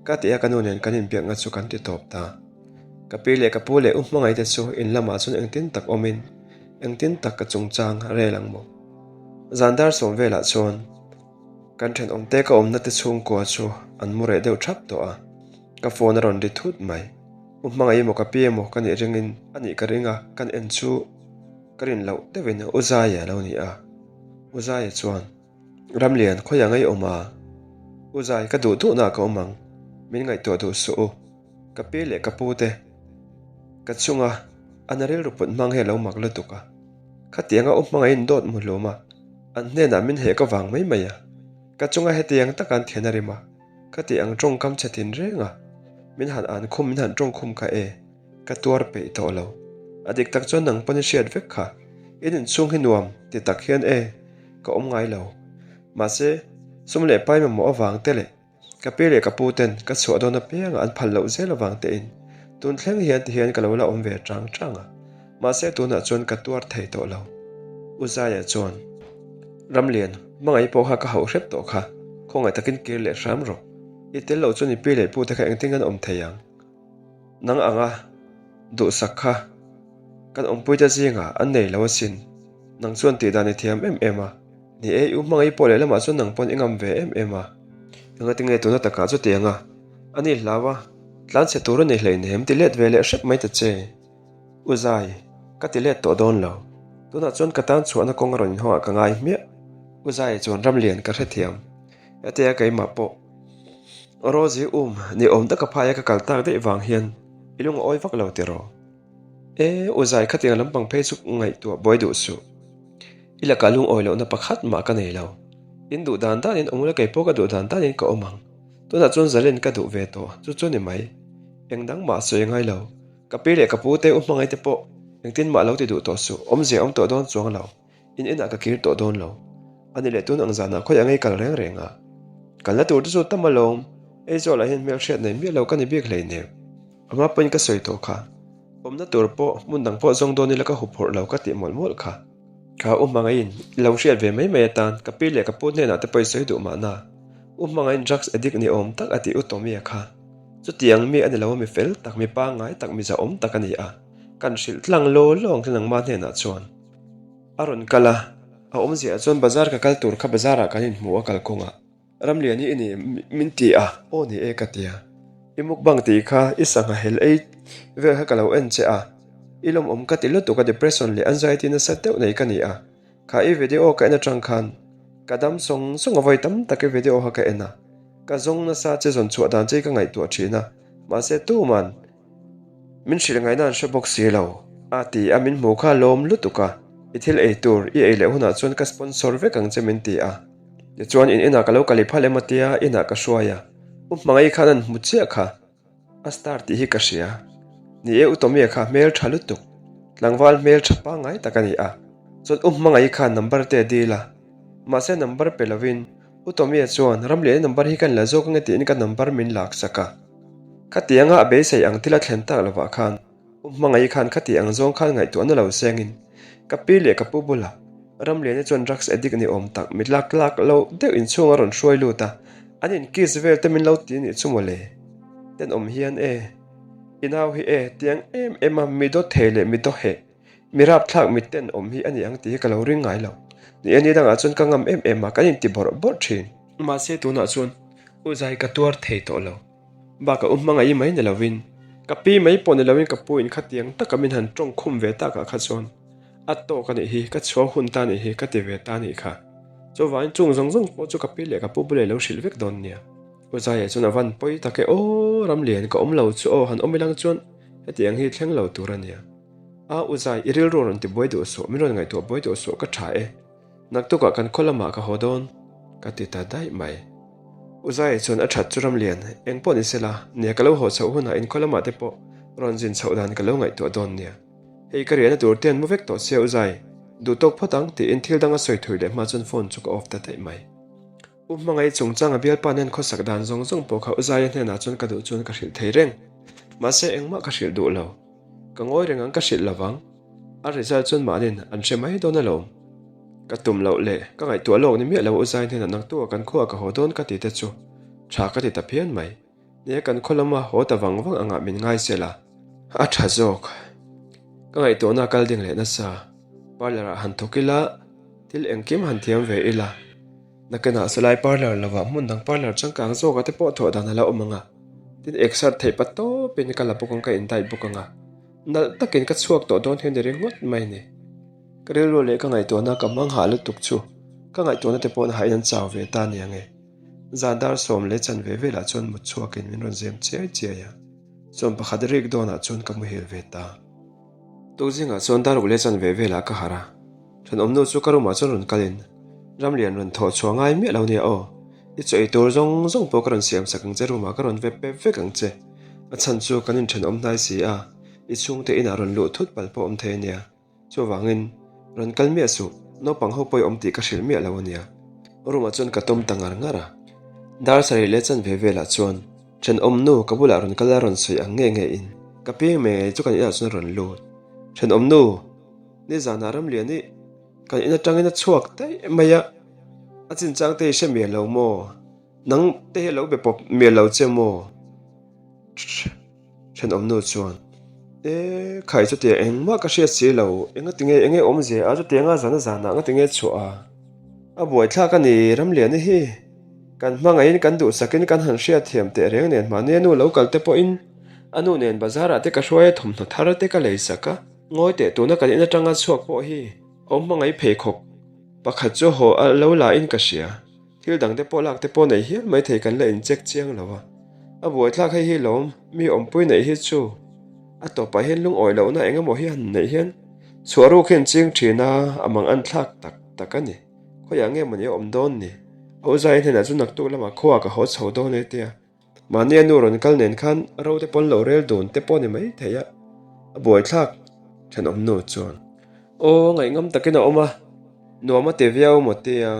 Ka ti a ka nu nen kan inbiakna chu kan ti tawp ta. Ka pi leh ka pu leh u hmangaihte chu in lamah chuan engtin tak awmin engtin tak ka chungchang rel ang maw? Zan dar sawm velah chuan kan thenawmte ka awmna te chhungkua chu an mu reh deuh thap tawh a, ka phone a rawn ri thut mai. U hmangaih emaw ka pi emaw ka nih ringin a nih ka ring a, kan en chu ka rin loh deuhin U Zaia a lo ni a. U Zaia chuan, Ramlian, khawiah ngei awm a? U Zai, ka duh duhnaah ka awm ang, min ngaihtuah duh suh u. Ka pi leh ka pu te ka chunga a na rilru put hmang hi a lo mak lutuk a. Khatianga u hmangaihin dawt mu hlum a, an hnenah min heh ka vang mai mai a. Ka chunga hetiang taka an thian a rim a, ka tih ang tawngkam chhe thin reng a. Min han an khum, min han tawng khum kha e, ka tuar peih tawh lo. A dik tak chuan nang pawn i hriat vek kha, in inchhung hi nuam ti tak hian e, ka awm ngai lo. Mahse, sum leh pai mamawh avang te leh Ka pi leh ka pu ten ka chhuah dawn apiangah an phal loh zel avang tein tun thleng hian ti hian ka lo la awm ve chang chang a, mahse tunah chuan ka tuar thei tawh lo. U Zaia chuan, Ramlian, hmangaih pawh kha ka hauh hrep tawh kha, khawngaih takin kir leh hram rawh. I tel loh chuan i pi leh pu te kha engtin an awm thei ang? Nang anga duhsak kha kan awmpuite zingah an nei lo asin, nang chuan tihdan i thiam em em a. Ni e, i u hmangaih pawh lehlamah chuan nang pawn i ngam ve em em a. Engati nge tuna takah chutiang a? A ni hlau a, tlan chhe tur a ni hleinem ti let ve leh hrep mai ta che. U Zai, ka ti let tawh dawn lo. Tunah chuan ka tan chhuahna kawng a rawn inhawngah ka ngai hmiah. U Zai chuan Ramlian ka hrethiam. Hetia keimah pawh Rosie um ni awm taka phaia ka kal tak daih vang hian i lung a awi vak lo tiraw? E, U Zai khatiang lampang phei chu ngaihtuah buai duh suh. I lakah lungawi lohna pakhat mah ka nei lo. In duh dan danin awm ula kei pawh ka duh dan danin ka awm ang. Tunah chuan zalen ka duh ve tawh, chu chu ni mai. Eng dang mah sawi ngai lo. Ka pi leh ka pu te u hmangaih te pawh engtin mah lo ti duh tawh suh, awmzia awm tawh dawn chuang lo. In inah ka kir tawh dawn lo. Ani leh tun ang zanah khawi ang ei kal reng reng a. Kalna tur te chu tam alawm. Aizawl ah hian hmelhriat nei miah lo ka ni bik hleinem. Ama pawhin ka sawi tawh kha. Awmna tur pawh hmun dang pawh zawng dawn ila ka huphurh lo ka tih mawlh mawlh kha. Kha U Hmangaihin i lo hriat ve mai mai atan ka pi leh ka pu hnenah te pawh i sawi duh mahna. U Hmangaihin drugs addict ni awm tak a tih U Tommy-a kha. Chutiang mi a ni lo a mi fel tak, mi pangngai tak, mi zahawm tak a ni a. Kan hrilh tlang law law ang che nangmah hnenah chuan. A rawn kal a, a awmziah chuan bazar ka kal tur kha bazar ah kan inhmu a kalkawngah. Ramlian hi i ni min ti a, aw ni e ka ti a. I mukbang tih kha i sangha hel ei vel kha ka lo en che a, i lawmawm ka ti lutuk a depression leh anxiety nasa deuh nei ka ni a, kha i video ka en atang khan ka dam sawng sawng a vawi tam tak i video kha ka en a, ka zawng nasa che zawn chhuah dan che hi ka ngaihtuah thin a, mahse tuman Min hrilh ngaihna an hre bawk si lo a ti a, min hmu kha lawm lutuk a, i thil ei tur i ei leh hunah chuan ka sponsor vek ang che min ti a. Tichuan in inah ka lo kal i phal em a tia inah ka hruai a, u hmangaih khan an hmu chiah kha a star tih hi ka hria. Ni e u Tommy-a kha hmel tha lutuk, tlangval hmel tha pangngai tak a ni a, chuan u hmangaih khan number te a dil a, mahse number pe lovin u Tommy-a chuan Ramliana number hi ka ni la zawk ange tiin ka number min laksak a. Khatianga a beisei ang thil a thlen tak lovah khan U Hmangaih khan khati ang zawng khan ngaihtuahna lo sengin ka pi leh ka pu bulah Ramliana chuan drugs addict ni awm tak mit lak tlak lo deuh inchhung a rawn hruai lut a, an in kiss vel te min lo ti nih chu mawle. Tenawm hian e, i nau hi e tiang em em a mi dawt thei leh mi daw heh, mi rapthlak mi tenawm hi a ni ang tih hi ka lo ring ngai lo. Ni e ni dangah chuan ka ngam em em a, kan inti bawrh bawrh thin. Mahse tunah chuan U Zai ka tuar thei tawh lo. Bakah U Hmangaih mai ni lovin, ka pi mai pawh ni lovin ka pu in khatiang taka min han tawng khum ve takah kha chuan a tawk a nih hi, ka chhuah hun ta nih hi ka ti ve ta nih kha. Chuvangin chung zawng zawng pawh chu ka pi leh ka pu bulah i lo hrilh vek dawn nia. U Zaia chuan a van pawi tak e, Aw Ramlian ka awm lo chu aw han awm ilang chuan hetiang hi thleng lo tur a nia. A U Zai i rilru rawn ti buai duh suh, min rawn ngaihtuah buai duh suh ka tha e. Naktukah kan khaw lamah ka haw dawn, ka ti ta daih mai. U Zaia chuan a that chu Ramlian, eng pawh ni sela, nia ka lo haw chhoh hunah in khaw lamah te pawh rawn zin chhoh dan ka lo ngaihtuah dawn nia. Hei ka riahna tur te an mu vek tawh sia U Zai. Duh tawk phawt ang tiin thil dang a sawi thui leh hma chuan phone chu ka off ta daih mai. U hmangaih chungchang a bialpa nen khawsak dan zawng zawng pawh kha U Zaia hnenah chuan ka duh chuan ka hrilh thei reng. Mahse engmah ka hrilh duh lo. Ka ngawi reng ang ka hrilh lovang. A result chuan mahnin an hre mai dawn alawm. Ka tum loh leh ka ngaihtuah lawk ni miah lo U Zaia hnenah naktuah kan khuaah ka haw dawn ka ti te chu tha ka ti ta phian mai. Nia kan khaw lama haw ta vang vang angah min ngai se la, a tha zawk. Ka ngaihtuahna kal ding leh nasa. Parlour ah han thawk ila, thil engkim han thiam ve ila. Nakinah salai parlour lovah hmun dang parlour changkang zawkah te pawh thawh dan a la awm ang a. Tin exer theih pa tawpin ka la bawk ang ka indait bawk ang a. Nalh takin ka chhuak tawh dawn hian i ringawt mai ni. Ka rilru leh ka ngaihtuahna ka hmang hah lutuk chu ka ngaihtuahna te pawh hahin an chau ve ta nia nge. Zan dar sawm leh chanve velah chuan mut chhuakin min rawn zem chiai chiai a, sawm pakhat rik dawnah chuan ka muhil ve ta. Tukzingah chuan dar uk leh chanve velah ka harh a, thenawmnu chu ka room-ah chuan rawn kalin, Ramlian rawn thawh chhuah ngai miah lo nia aw, i chaw ei tur zawng zawng pawh ka rawn siam sak ang che room-ah ka rawn vep pep vek ang che, a chhan chu kan inthenawm hnai si a, i chhungte inah rawn luh thut palh pawh awm thei a nia. Chuvangin, rawn kal miah suh, naupang ho pawh i awm tih ka hrilh miah lo a nia. Room-ah chuan ka tawm ta ngar ngar a. Dar sarih leh chanve velah chuan thenawm nu ka bulah rawn kal a rawn sawi ang nge nge in ka piang mai ngei chu kan inah chuan a rawn lut. Thenawm nu, nizanah Ramlian i kan in atangin a chhuak daih mai a, a chinchang te i hre miah lo maw? Nang te hi a lo be pawp miah lo che maw? Thenawmnu chuan, E, khai chutia engmah ka hriat si lo, engatinge enge awmzia a chutianga zana zanah ngatinge chhuah a? A buaithlak a ni, Ramliana hi kan hmangaihin kan duhsakin kan han hriat thiam teh reng nen mahni a nu lo kal te pawhin a nu nen bazar ah te ka hruai a thawmhnaw thar te ka lei sak a, ngawi teh tuna kan in atanga chhuak pawh hi awm hmangaih pheikhawk pakhat chu haw a lo la in ka hria. Thil dang te pawh lak te pawh neih hial mai thei kan la incheck chiang lo a, a buaithlak hei hi lawm mi awmpui neih hi chu a tawpah hian lungawi lohna eng emaw hi han neih hian chhuah ruk hian ching thin a, a mang an thlak tak tak a ni. Khawiah nge mawni a awm dawn ni? A uzai hnenah chu naktuk lamah khuaah ka haw chho dawn e tia. Mahni a nu rawn kal nen khan ro te pawn lo rel dun te pawh ni mai thei a, a buaithlak thenawm nu chuan aw ngaihngam takin a awm a, nuam a ti viau maw tia,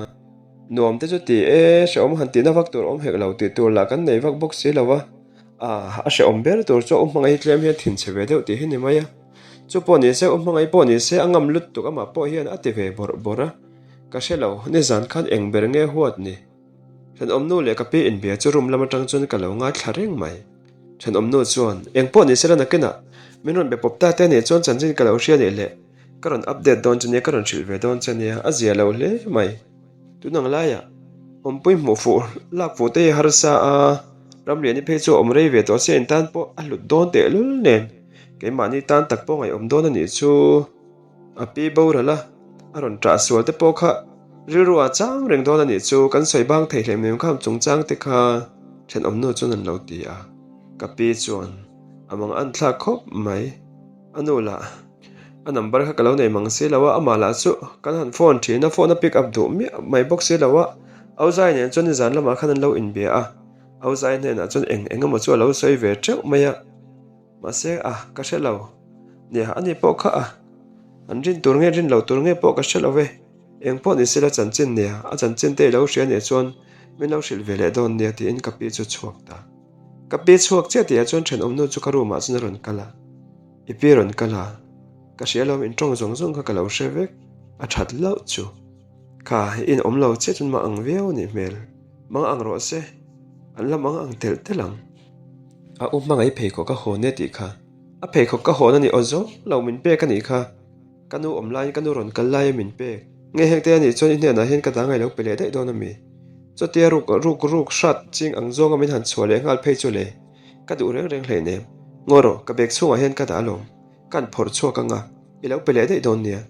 nuam te chu ti e hrehawm han tihna vak tur awm hek lo tih tur lah kan nei vak bawk si lo a, ah a hrehawm ber tur chu a u hmangaih hi tlem hian thinchhe ve deuh tih hi ni mai a, chu pawh ni se u hmangaih pawh ni se a ngam lutuk amah pawh hian a ti ve bawrh bawrh a, ka hre lo nizan khan eng ber nge huat ni. Thenawmnu leh ka pi inbia chu room lam atang chuan ka lo ngaithla reng mai. Thenawmnu chuan, Eng pawh ni sela nakinah min rawn be pawp ta te nih chuan chanchin ka lo hria nih leh ka rawn update dawn che nia, ka rawn hrilh ve dawn che nia, a zia lo hle mai. Tun ang laiah awmpui hmuh fuh lak fuh te hi harsa a, Ramliani phei chu a awm rei ve tawh sia intan pawh a hlut dawn tehlul nen keimahni tan tak pawh ngaihawm dawn a nih chu. A pi boral a, a rawn ṭah sual te pawh kha rilru ah chang reng dawn a nih chu, kan sawi bang thei hlem nem kham chungchang te kha thenawmnu chuan an lo ti a, ka pi chuan a mang an thlak khawp mai, a nu lah a number kha ka lo nei mang si lo a, amah lah chu kan han phone ṭhin a, phone a pick up duh miah mai bawk si lo a, Auzai nen chuan nizan lamah khan an lo inbia a, Auzai hnenah chuan eng eng emaw chu a lo sawi ve ṭeuh mai a. Mahse a, ka hre lo. Nia, ani pawh kha a. An rin tur nge rin lo tur nge pawh ka hre lo ve. Eng pawh ni sela chanchin nia, a chanchin te i lo hria nih chuan min lo hrilh ve leh dawn nia tiin ka pi chu chhuak ta. Ka pi chhuak chiah tihah chuan thenawmnu chu ka room ah chuan a rawn kal a. I pi rawn kal a, ka hria lo in tawng zawng zawng kha ka lo hre vek, a that hlauh chu. Kha, i in awm lo chiah chuan mang ang viau a nih hmel. Mang ang rawh se, an la mang ang telh telh ang. A u hmangaih pheikhawk ka hawn e tih kha. A pheikhawk ka hawn a nih aw zawng lo min pek a nih kha. Ka nu awm laiin ka nu rawn kal laia min pek. Nge hengte a nih chuan i hnenah hian ka dang ngailo pe leh daih dawn a mi. Chutia ruk ruk ruk hrat ching ang zawnga min han chhuah leh nghal phei chu le. Ka duh reng reng hleinem. Ngaw rawh, ka bag chhungah hian ka dah alawm. Ka han phawrh chhuak anga i lo pe leh daih dawn nia.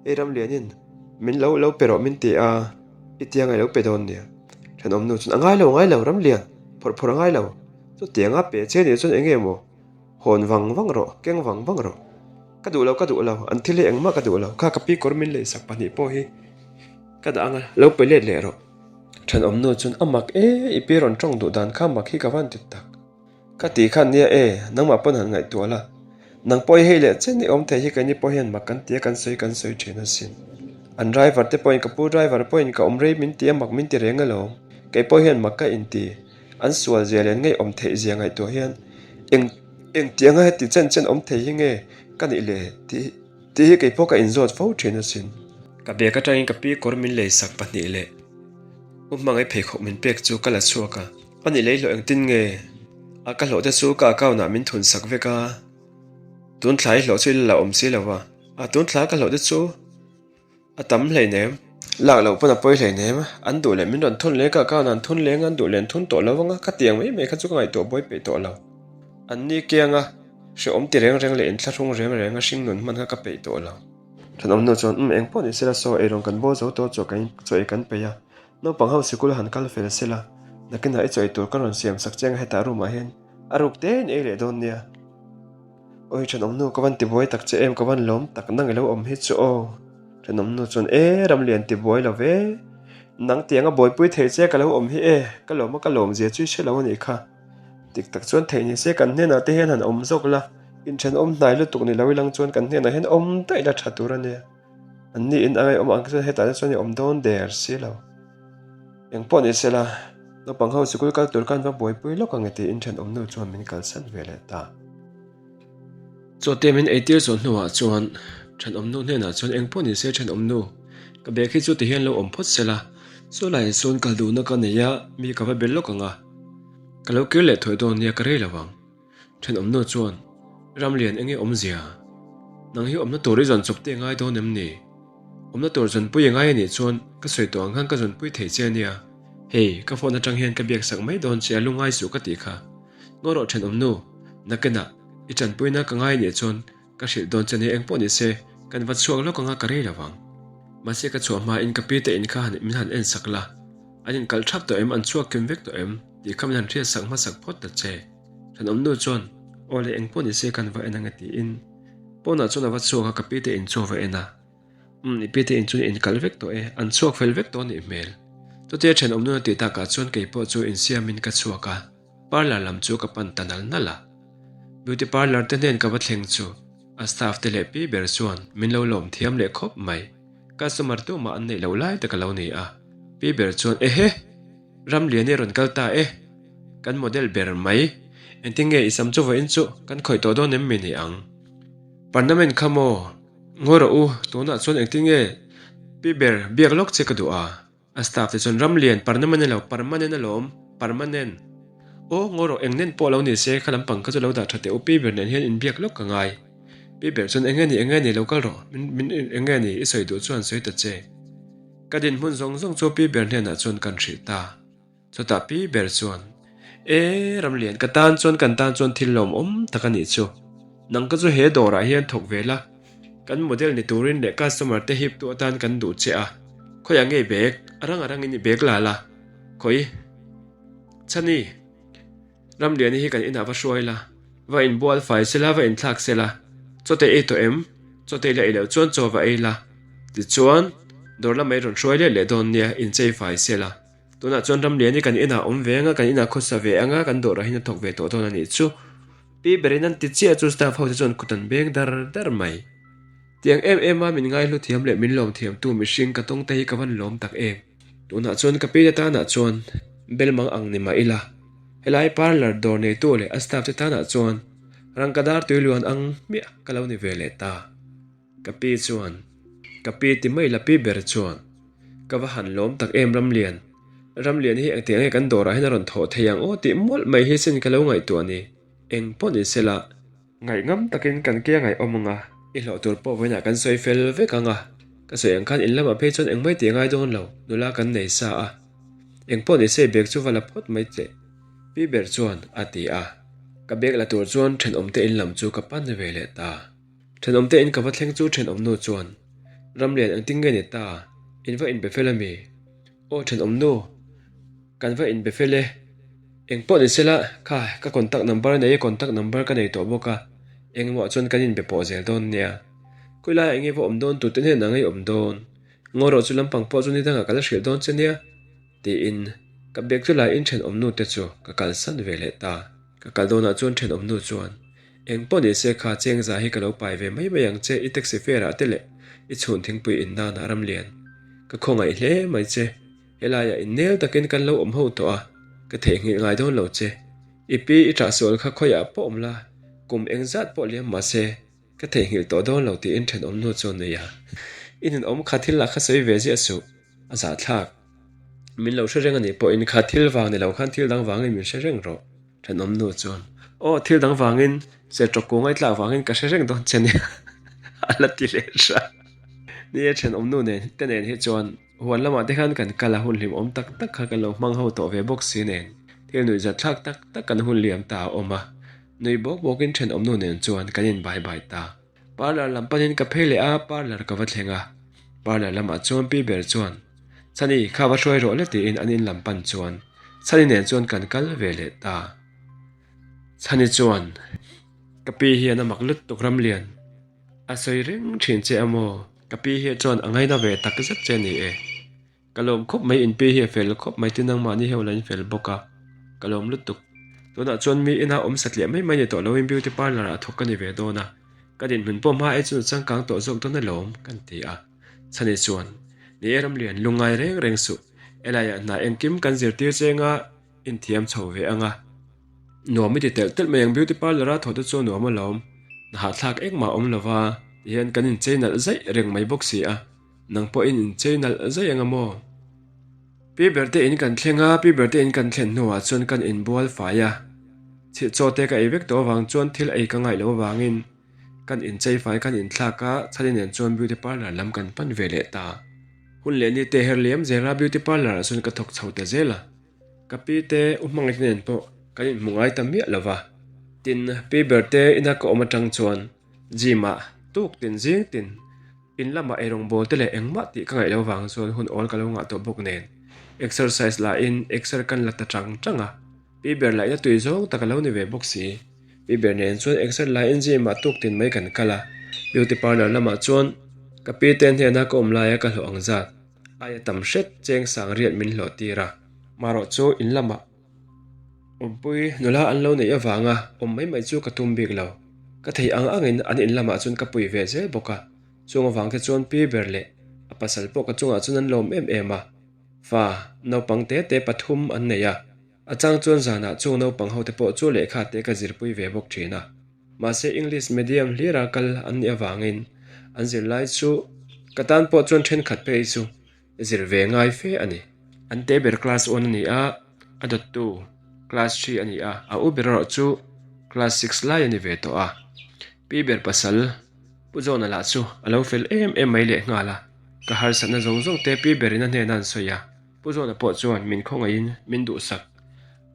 Ei Ramlianin min lo lo pe rawh min ti a, i tia ngai lo pe dawn nia. Thenawmnu chuan a ngai lo ngai lo Ramlian, phawrh phawrh a ngai lo. Chutianga pe che nih chuan eng nge maw? Hawn vang vang rawh, keng vang vang rawh. Ka duh lo, ka duh lo, an thil hi engmah ka duh lo. Kha ka pi kawr min lei sak pahnih pawh hi ka dah anga, lo pe let leh rawh. Thenawmnu chuan a mak e, i pi rawn tawng duh dan kha mak hi ka van ti tak. Ka ti khan nia e, nangmah pawn han ngaihtuah la. Nang pawh i hei leh chen i awm thei hi keini pawh hian mak kan ti a, kan sawi kan sawi thin asin. An driver te pawhin ka pu driver pawhin ka awm rei min ti a mak min ti reng alawm. Kei pawh hian mak ka inti. An sual zia leh an ngaihawm theih zia ngaihtuah hian eng engtiang a heti chen chen awm thei hi nge ka nih le tih tih hi kei pawh ka inzawt fo thin asin. Ka bag atangin ka pi kawr min lei sak pahnih leh u hmangaih pheikhawk min pek chu ka la chhuak a. A nih lei hlawh engtin nge? A ka hlawh te chu ka account ah min thun sak vek a. Tun thla i hlawh chu i la la awm si lo va. A tun thla ka hlawh te chu a tam hleinem. Lak loh pawn a pawi hleinem. An duh leh min rawn thun leh ka account ah an thun leng a, an duh leh an thun tawh lo anga ka tiang mai mai kha chu ka ngaihtuah buai peih tawh lo. An ni kianga hrehawm ti reng reng leh inthlahrung reng reng a hringnun hman kha ka peih tawh lo. Thenawmnu chuan, Umm engpawh ni sela saw eirawng kan bawl zo tawh chaw chaw ei kan peih a. Naupang ho sikul han kal fel sela, nakinah i chaw ei tur ka rawn siam sak chiang a hetah room ah hian a ruk te in ei leh dawn nia. Awi thenawmnu ka van tibuai tak che em ka van lawm tak nang i lo awm hi chu aw. Thenawmnu chuan e Ramlian tibuai lo ve, nang tiang a buaipui thei che ka lo awm hi e, ka lawm a ka lawm zia chu i hre lo a nih kha. Dik tak chuan theih ni se kan hnenah te hian han awm zawk la, inthenawm hnai lutuk ni lo ilang chuan kan hnenah hian awm daih la tha tur a nia. An ni in a ngaihawm ang chuan hetah te chuan i awm dawn der si lo. Eng pawh ni sela, naupang ho sikul kal tur khan va buaipui lawk ang e tiin thenawmnu chuan min kalsan ve leh ta. Chawte min eitir zawh hnuah chuan thenawmnu hnenah chuan eng pawh ni se thenawmnu, ka bag hi chu tihian lo awm phawt sela, chu laiah chuan kal duhna ka nei a, mi ka va bel lawk ang a, ka lo kir leh thuai dawn nia ka rei lo ang. Thenawmnu chuan, Ramlian enge awmzia? Nang hi awmna tur i zawn chawp te ngai dawn em ni? Awmna tur zawnpui i ngai anih chuan ka sawi tawh ang khan ka zawnpui thei che ania. Hei, ka phone atang hian ka biak sak mai dawn che a lungngai suh ka tih kha. Ngaw rawh thenawmnu, nakinah i tanpuina ka ngai anih chuan Ka hrilh dawn che nia engpawh ni se, kan va chhuak lawk anga ka rei lo ang. Mahse ka chhuah hmain ka pi te in kha han min han en sak la, an inkalh thap tawh em, an chhuak kim vek tawh em tih kha min han hriat sak hmasak phawt ta che. Thenawmnu chuan, Aw le engpawh ni se kan va en anga tiin pawnah chuan a va chhuak a, ka pi te in chu a va en a. Umm i pi te in chu inkalh vek tawh e, an chhuak fel vek tawh a nih hmel. Chutia thenawmnu a tih takah chuan keipawh chu insiamin ka chhuak a. Parlour lam chu ka pan ta nal nal a. Beauty parlour te hnen ka va thleng chu a staff te leh pi ber chuan min lo lawm thiam leh khawp mai. Customer tumah an neih loh lai tak a lo ni a. Pi ber chuan Ehe! Ramliani rawn kal ta e. Kan model ber mai. Engtin nge i sam chu vawiin chu kan khawih tawh dawn em mi ni ang? Parnament kha maw? Ngawi rawh u, tunah chuan engtin nge pi ber biak lawk che ka duh a? A staff te chuan Ramlian, parnaman elo, parmanen alawm, parmanen. Aw, ngaw rawh, eng nen pawh lo ni se, kha lampang kha chu lo dah tha teh u, Pi ber nen hian inbiak lawk ka ngai. Pi ber chuan eng nge ni, eng nge ni, lo kal rawh, min, min, eng nge ni, i sawi duh chuan sawi ta che. Ka dinhmun zawng zawng chu Pi ber hnenah chuan kan hrilh ta. Chutah pi ber chuan, E, Ramlian, ka tan chuan kan tan chuan thil lawmawm tak a nih chu. Nang ka chu he dawrah hian thawk ve la, kan model ni turin leh customer te hip tu atan kan duh che a. Khawiah nge i bag? A rang a rangin i bag la la. Khawi? Chhani, Ramliani hi kan inah va hruai la, va inbual fai se la, va inthlak se la. Chawte ei tawh em? Chawte la ei loh chuan chaw va ei la. Tichuan, dawr lamah i rawn hruai let leh dawn nia, inchei fai se la. Tunah chuan Ramliani kan inah awm ve anga, kan inah khawsa ve anga, kan dawrah hian a thawk ve tawh dawn a nih chu. Pi berin an ti chiah chu staff ho te chuan kut an beng dar dar mai. Tiang em em a min ngaihlu thiam leh min lawm thiam tu mihring ka tawng te hi ka van lawm tak em. Tunah chuan ka pi te tanah chuan belmang ang ni mah ila, helai parlour dawr neitu leh a staff te tanah chuan rangkadar tuiluan ang hmiah ka lo ni ve leh ta. Ka pi chuan, Ka pi ti mai la pi ber chuan, Ka va han lawm tak em Ramlian. Ramlian hi engtiang nge kan dawrah hian a rawn thawh thei ang aw tih mawlh mai hi sin ka lo ngaihtuah ni. Eng pawh ni sela. Ngaihngam takin kan ke a ngaihawm ang a. I hlawh tur pawh vawiinah kan sawi fel vek ang a. Ka sawi ang khan in lamah phei chuan engmai tih a ngai dawn lo, nula kan nei sa a. Eng pawh ni se bag chu va la phawt mai teh. Pi ber chuan a ti a. Ka bag la tur chuan thenawmte in lam chu ka pan ve leh ta. Thenawmte in ka va thleng chu thenawmnu chuan, Ramlian engtin nge ni ta? In va inbe fel ami? Aw thenawmnu, kan va inbe fel e. Eng pawh ni sela, kha ka contact number nei e, contact number ka nei tawh bawk a, engemaw ah chuan kan inbe pawh zel dawn nia. Khawi laiah enge va awm dawn tute hnenah ngei awm dawn? Ngaw rawh chu lampang pawh chu ni dangah ka la hrilh dawn che nia, tiin ka bag chu la in thenawmnu te chu ka kalsan ve leh ta. Ka kal dawnah chuan thenawmnu chuan, Eng pawh ni se kha chengza hi ka lo pai ve mai mai ang che, i taxi fare ah te leh I chhun thingpui in nanah Ramlian, ka khawngaih hle mai che. Helaiah innel takin kan lo awm ho tawh a, ka theihnghilh ngai dawn lo che. I pi i ṭahsual kha khawiah pawh awm la, kum engzat pawh liam mah se, ka theihnghilh tawh dawn lo tiin ṭhenawm nu chuan nei a. I ninawm kha thil lah kha sawi ve ziah suh, a zahthlak. Min lo hre reng a nih pawhin kha thil vang ni lo khan thil dang vangin min hre reng rawh, ṭhenawm nu chuan. Aw, thil dang vangin, serṭawk kung ai tlak vangin ka hre reng dawn che nia, a la ti leh hra. Ni e, ṭhenawm nu nen te nen hi chuan Huan lamah te khan kan kal a, hun hlimawm tak tak kha kan lo hmang ho tawh ve bawk si nen, thil nuihzat thlak tak tak kan hun liam ta a awm a, nui bawk bawkin thenawmnu nen chuan kan in bai bai ta. Parlour lam panin ka phei leh a, parlour ka va thleng a, parlour lamah chuan pi ber chuan, Chhani, kha va hruai rawh le tiin an in lam pan chuan Chhani nen chuan kan kal ve leh ta. Chhani chuan, Ka pi hian a mak lutuk Ramlian. A sawi reng thin che a maw? Ka pi hi chuan a ngaina ve tak zet che ni e. Ka lawm khawp mai in pi hi a fel khawp mai tin nangmahni ho la in fel bawk a, ka lawm lutuk. Tunah chuan mi ina awm satliah mai mai ni tawh loin beauty parlour ah thawk ka ni ve dawn a, ka dinhmun pawh hma e chu changkang tawh zawk dawn alawm kan ti a. Chhani chuan, Ni e Ramlian, lungngai reng reng suh. Helaiah hna engkim kan zirtir cheng a, Inthiam chho ve ang a. Nuam i ti telh telh mai ang beauty parlour a thawh te chu nuam alawm. Nahahthlak engmah awm lova tihian kan inchei nalh zaih reng mai bawk si a, nang pawhin inchei nalh zaih ang a maw? Pi ber te in kan thleng a, pi ber te in kan thlen hnuah chuan kan inbual fai a. Chhilhchaw te ka ei vek tawh avang chuan thil ei ka ngaih loh avangin kan inchei fai kan inthlak a, chhani nen chuan beauty parlour lam kan pan ve leh ta. Hun leh ni te her liam zel a beauty parlour ah chuan ka thawk chho ta zel a. Ka pi te u hmangaih te nen pawh kan inhmu ngai ta miah lo va. Tin, pi ber te ina ka awm atang chuan gym ah tuk tin zing tin in lamah eirawngbawl te leh engmah tih ka ngaih lo vang chuan hun awl ka lo ngah tawh bawk nen exercise lah in exer kan la ta chang chang a. Pi ber lah ina tui zawng tak a lo ni ve bawk si. Pi ber nen chuan exer lah in gym ah tuk tin mai kan kal a. Beauty parlour lamah chuan ka pi te hnena ka awm laia ka hlawh ang zat. Aia tam hret cheng sang riat min hlawh tir a. Marawh chu in lamah awmpui nula an lo neih avanga awm mai mai chu ka tum bik lo. Ka thei ang angin an in lamah chuan ka pui ve zel bawk a. Chung avang te chuan pi ber leh a pasal pawh ka chungah chuan an lawm em em a. Fa naupang te te pathum an nei a. A chang chuan zanah chung naupang ho te pawh chu lehkha te ka zirpui ve bawk thin a. Mahse English medium hlira kal an nih avangin an zirlai chu ka tan pawh chuan thenkhat phei chu zir ve ngai fe a ni. An te ber class one a ni a, a dawttu class three a ni a, a u ber erawh chu class six lai a ni ve tawh a. Pi ber pasal Pu Zawna lah chu a lo fel em em mai lehnghal a, ka harsatna zawng zawng te pi berin a hnenah an sawi a, Pu Zawna pawh chuan min khawngaihin min duhsak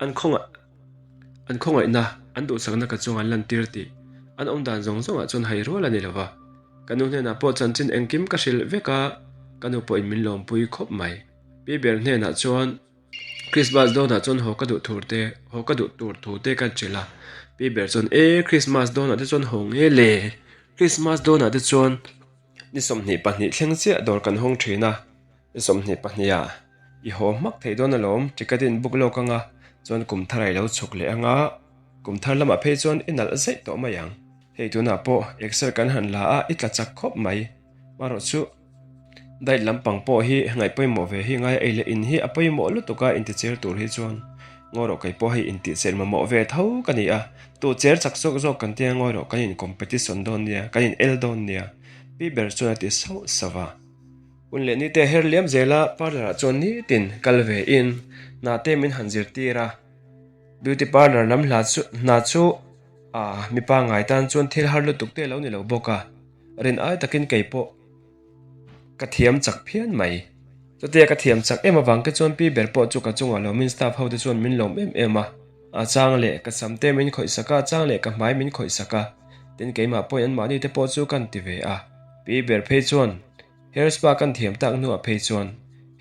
an khawngaih. An khawngaihna, an duhsakna ka chuang an lantir tih an awm dan zawng zawngah chuan hai rual a ni lo va. Ka nu hnenah pawh chanchin engkim ka hrilh vek a, ka nu pawhin min lawmpui khawp mai. Pi ber hnenah chuan Christmas dawnah chuan haw ka duh tur te, haw ka duh tur thu te ka hrilh a. Pi ber chuan, E, Christmas dawnah te chuan haw nge le? Christmas dawnah te chuan ni 22 thleng chiah dawr kan hawng thin a, ni 22 ah I haw hmak thei dawn alawm, ticket in book lawk anga chuan kum thar a i lo chhuk leh anga, kum thar lamah phei chuan i nalh zaih tawh mai ang. Hei tunah pawh exer kan han la a, i tla chak khawp mai. Marawh chu diet lampang pawh hi ngaih pawimawh ve hi ngai ei leh in hi a pawimawh lutuk a inticher tur hi chuan ngawi rawh kei pawh hei intihcher mamawh ve tho ka ni a, tu cher chak zawk zawk kan tia ngawi rawh kan in competition dawn nia, kan in el dawn nia, pi ber chuan a ti sauh sauh a. Hun leh nite her liam zela parlour ah chuan nitin kal ve in hna te min han zirtir a, beauty parlour lam hla chu hna chu ah mipa ngai tan chuan thil har lutuk te lo ni lo bawk a, rin ai takin kei pawh ka thiam chak phian mai. Chutia ka thiam chak em avang te chuan pi ber pawh chu ka chungah lawmin staff ho te chuan min lawm em em a, a chang leh ka sam te min khawih sak a, a chang leh ka hmai min khawih sak a, tin keimah pawhin anmahni te pawh chu kan ti ve a, pi ber phei chuan Hair spa kan thiam tak hnuah phei chuan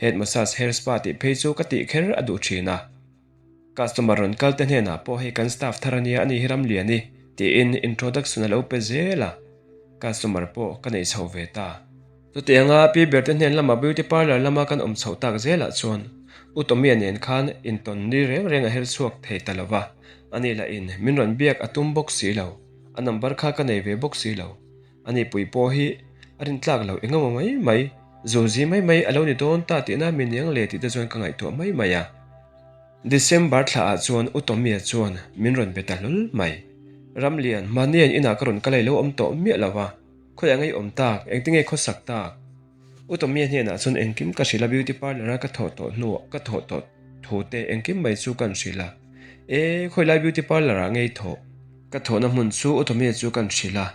head massage hair spa tih phei chu ka tih kher a duh thin a. Customer rawn kal te hnenah pawh hei kan staff thar ania ani hi Ramliani tiin introduction a lo pe zel a. Customer pawh ka nei chho ve ta. Chutianga pi ber te hnen lama beauty parlour lama kan awm chhoh tak zelah chuan U Tommy-a nen khan intawn ni reng reng a her chhuak thei ta lo va, ani lahin min rawn biak a tum bawk si lo, a number kha ka nei ve bawk si lo. Ani pui pawh hi. A rintlak loh engemaw mai mai, zuzi mai mai a lo ni dawn ta tihna mi niang le tih te chuan ka ngaihtuah mai mai a. December thla ah chuan U Tommy-a chuan min rawn be ta hlawl mai. Ramlian, mahnian inah ka rawn kal a i lo awm tawh miah lo a, khawiah nge i awm tak, engtinge khawsak tak? U Tommy-a hnenah chuan engkim ka hrilh a, beauty parlour a ka thawh tawh hnuah ka thawh tawh thu te engkim mai chu kan hrilh a. E, khawilai beauty parlour ah nge i thawh? Ka thawhna hmun chu U Tommy-a chu kan hrilh a.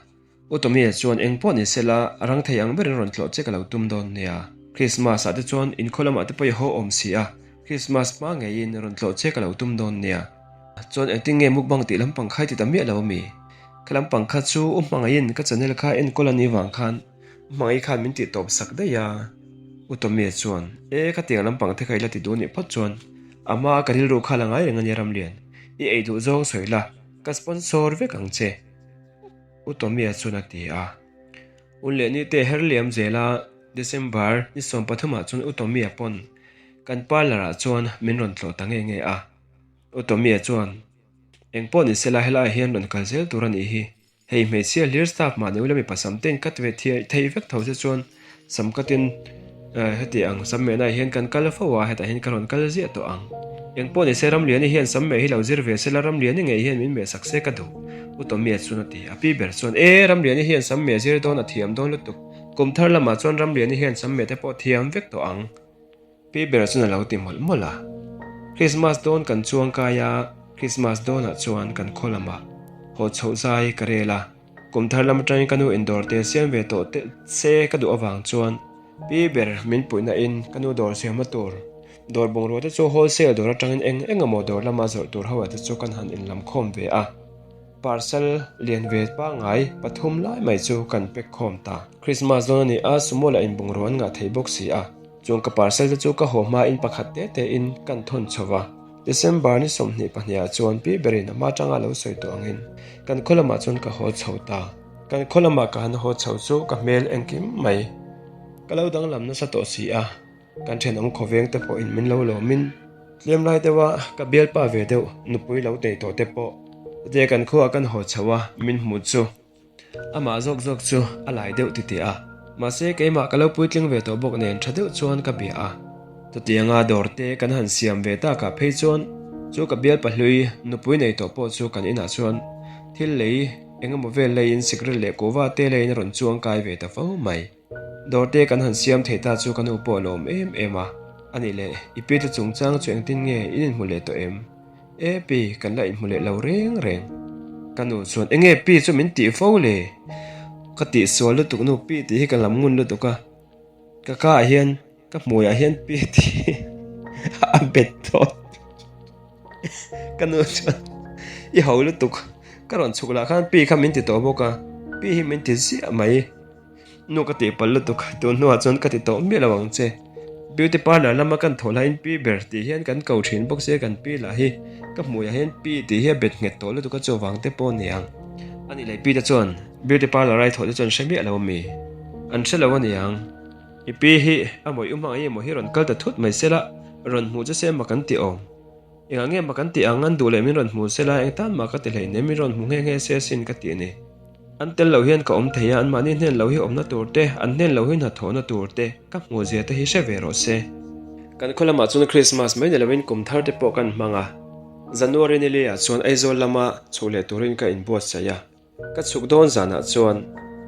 U Tommy-a chuan eng pawh ni sela, a rang thei ang berin rawn tlawh che ka lo tum dawn nia. Christmas ah te chuan inkhaw lamah te pawh i haw awm si a, Christmas hma ngeiin rawn tlawh che ka lo tum dawn nia. Chuan engtin nge mukbang tih lampang kha i ti ta miah lo ami? Kha lampang kha chu u hmangaihin ka channel kha enkawl a nih vang khan u hmangaih khan min tih tawp sak daih a. U Tommy-a chuan, E, khatiang lampang te kha i la ti duh nih phawt chuan a hma ka rilru kha la ngai reng a nia Ramlian, i ei duh zawng sawi la, ka sponsor vek ang che. U Tommy-a chuan a ti a. U Lehni te her liam zel a, December ni 13 ah chuan U Tommy-a pawn kan parlour ah chuan min rawn tlawh ta nge nge a. U Tommy-a chuan, Eng pawh ni sela helaiah hian rawn kal zel tur a nih hi. Hei hmeichhia hlir staff mahni ula mipa sam te in cut ve thei vek tho che chuan sam cut-in heti ang sam mehnaah hian kan kal fo a, hetah hian ka rawn kal ziah tawh ang. Eng pawh ni se Ramliani hian sam meh hi lo zir ve sela Ramliani ngei hian min meh sak se ka duh, U Tommy-a chuan a ti. A pi ber chuan, E, Ramliani hian sam meh zir dawn a thiam dawn lutuk. Kum thar lamah chuan Ramliani hian sam meh te pawh thiam vek tawh ang. Pi ber chuan a lo ti mawlh mawlh a. Krismas dawn kan chuang kai a, Krismas dawnah chuan kan khaw lamah haw chhoh zai ka rel a. Kum thar lam atangin ka nu in dawr te siam ve tawh te se ka duh avang chuan pi ber min puihna in ka nu dawr siamna tur dawr bungrua te chu wholesale dawr atangin eng eng emaw dawr lama zawrh tur ho ah te chu kan han inlam khawm ve a. Parcel lian ve pangngai pathum lai mai chu kan pack khawm ta. Krismas dawn a ni a, sumo lah in bungrua an ngah thei bawk si a. Chuan ka parcel te chu ka haw hmain pakhat te te in kan thawn chho va. December ni 22 ah chuan pi berin a hma tanga lo sawi tawh angin kan khaw lamah chuan ka haw chho ta. Kan khaw lamah ka han haw chho chu ka hmel engkim mai ka lo danglam nasa tawh si a, kan thenawm khawveng te pawhin min lo lawmin tlem lai deuha ka bialpa ve deuh nupui lo nei tawh te pawh chutia kan khuaah kan haw chho a min hmuh chu. Amah zawk zawk chu a lai deuh ti teh a, mahse keimah ka lo puitling ve tawh bawk nen tha deuh chuan ka bia a. Chutianga dawr te kan han siam ve takah phei chuan chu ka bialpa hlui nupui nei tawh pawh chu kan inah chuan thil lei eng emaw vel leiin sikret leh kuhva te leiin a rawn chuang kai ve ta fo mai. Dawr te kan han siam thei ta chu ka nu pawh a lawm em em a, a nih leh i pi te chungchang chu engtin nge in inhmu leh tawh em? E pi, kan la inhmu leh lo reng reng. Ka nu chuan, Enge pi chu min tih fo le? Ka tih sual lutuk nu, pi tih hi ka lam ngun lutuk a. Ka ka ah hian, ka hmui ah hian pi tih hi a bet tawh. Ka nu chuan, I ho lutuk, ka rawn chhuk lah khan pi kha min ti tawh bawk a, pi hi min ti ziah mai. Nu ka tih palh lutuk, tun hnuah chuan ka ti tawh miah lo ang che. Beauty parlour lama kan thawh laiin pi ber tih hian kan ko thin bawk sia kan pi lah hi ka hmuiah hian pi tih hi a bet nghet tawh lutuk a chuvang te pawh a ni ang. A nih leh pi te chuan beauty parlour ai thawh te chuan hre miah lo a mi? An hre lo a ni ang. I pi hi a mawih u hmangaih emaw hi rawn kal ta thut mai sela rawn hmuh che se emaw kan ti awm. Engah nge mah kan tih ang an duh leh min rawn hmu sela eng tan mah ka ti hleinem min rawn hmu nghe nghe se asin ka tih a ni. An tel lo hian ka awm thei a, anmahni hnen lo hi awmna tur te, an hnen lo hi hnathawhna tur te, ka hmuh zia te hi hre ve rawh se. Kan khaw lamah chuan Krismas mai ni loin kum thar te pawh kan hmang a, January ni lehah chuan Aizawl lama chhuh leh turin ka inbuatsaih a. Ka chhuk dawn zanah chuan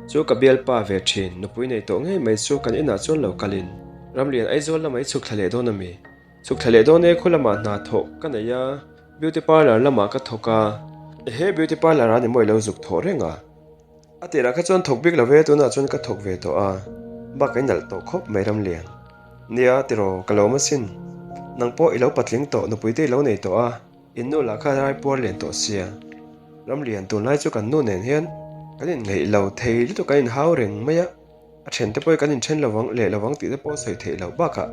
chu ka bialpa ve thin nupui nei tawh ngei mai chu kan inah chuan lo kalin Ramlian Aizawl lamah i chhuk thla leh dawn ami? Chhuk thla leh dawn e khu lamah hna thawh ka nei a, beauty parlour lamah ka thawk a. Ehe beauty parlour ah ni maw i lo zuk thawh reng a? A tirah kha chuan thawk bik lo ve tunah chuan ka thawk ve tawh a, bak i nalh tawh khawp mai Ramlian. Nia tiraw ka lawm asin. Nang pawh i lo patling tawh nupui te i lo nei tawh a. In nu lah khan rai puar lian tawh sia. Ramlian tunlai chu kan nu nen hian kan inngeih lo thei lutuk kan inhau reng mai a, a then te pawh hi kan inthen lo vang leh lo vang tih te pawh sawi theih loh bakah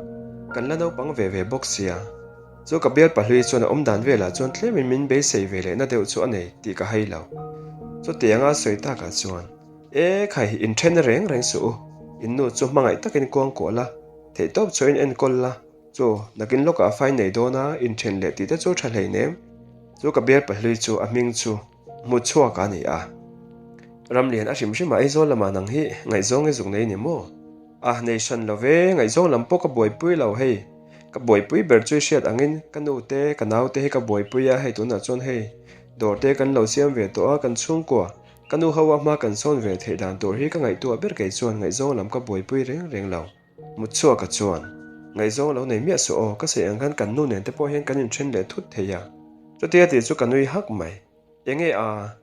kan la naupang ve ve bawk sia. Chu ka bial pahlui chuan a awm dan velah chuan tlemin min beisei ve lehna deuh chu a nei tih ka hai lo. Chutianga a sawi takah chuan, E khai, inthen reng reng suh u, in nu chu hmangaih takin kuangkuah la, theihtawp chhuahin enkawl la, Chu, nakin lawkah fai nei dawn a, inthen leh tih te chu tha hlei nem. Chu ka bial pahlui chu a hming chu Hmuchhuak a ni a. Ramlian a hrim hrim a Aizawl lamah nang hi ngaihzawng i zuk nei ni maw? A, nei hran lo ve, ngaihzawng lam pawh ka buaipui lo hei. Ka buaipui ber chu i hriat angin ka nu te, ka nau te hi ka buaipui a, hei tunah chuan hei dawr te kan lo siam ve tawh a, kan chhungkua, ka nu ho a hma kan sawn ve theih dan tur hi ka ngaihtuah ber kei chuan ngaihzawng lam ka buaipui reng reng lo. Mutchhuaka chuan, Ngaihzawng lo nei miah suh aw, ka sawi ang khan kan nu nen te pawh hian kan inthen leh thut thei a. Chutia tih chu ka nui hak mai. Enge a?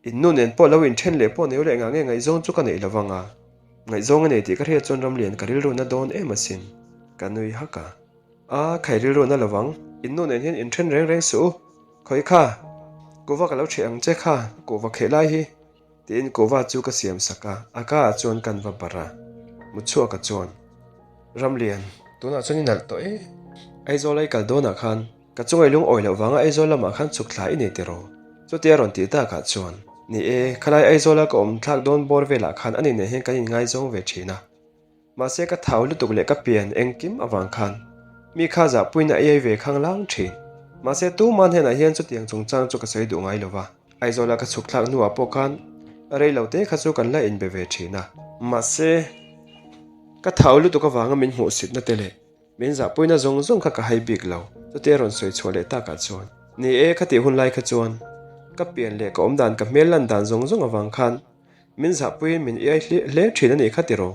In nu nen pawh lo inthen leh pawh neu leh ngah nge ngaihzawng chu ka neih lo vang a. Ngaihzawng a nei tih ka hriat chuan Ramlian ka rilru na dawn em asin. Ka nui hak a. A, khai rilru na lo vang. In nu nen hian inthen reng reng suh u. Khawi kha, kuhva ka lo ṭheh ang che kha, kuhva kheh lai hi. Tiin kuhva chu ka siam sak a, a ka ah chuan kan va barh a. Mutchhuaka chuan, Ramlian, tunah chuan i nalh tawh e. Aizawl a i kal dawnah khan ka chunga i lungawi loh vanga Aizawl lamah khan chhuk thla i nei tiraw? Chutia rawn tih takah chuan, Ni e, khalai Aizawla ka awm thlak dawn bawr velah khan ani nen hian kan inngaizawng ve thin a. Mahse ka thau lutuk leh ka pian engkim avang khan mi kha zahpuiin a iai ve khang lang thin. Mahse tuma hnenah hian chutiang chungchang chu ka sawi duh ngai lo va, Aizawla ka chhuk thlak hnuah pawh khan rei lo te kha chu kan la inbe ve thin a. Mahse ka thau lutuk avanga min hmuhsitna te leh min zahpuina zawng zawng kha ka hai bik lo, chutia rawn sawi chhuah leh takah chuan. Ni e, khatih hun lai kha chuan ka pian leh ka awmdan ka hmel lan dan zawng zawng avang khan Min zahpuiin min iai hliah hle thin a nih kha tiraw?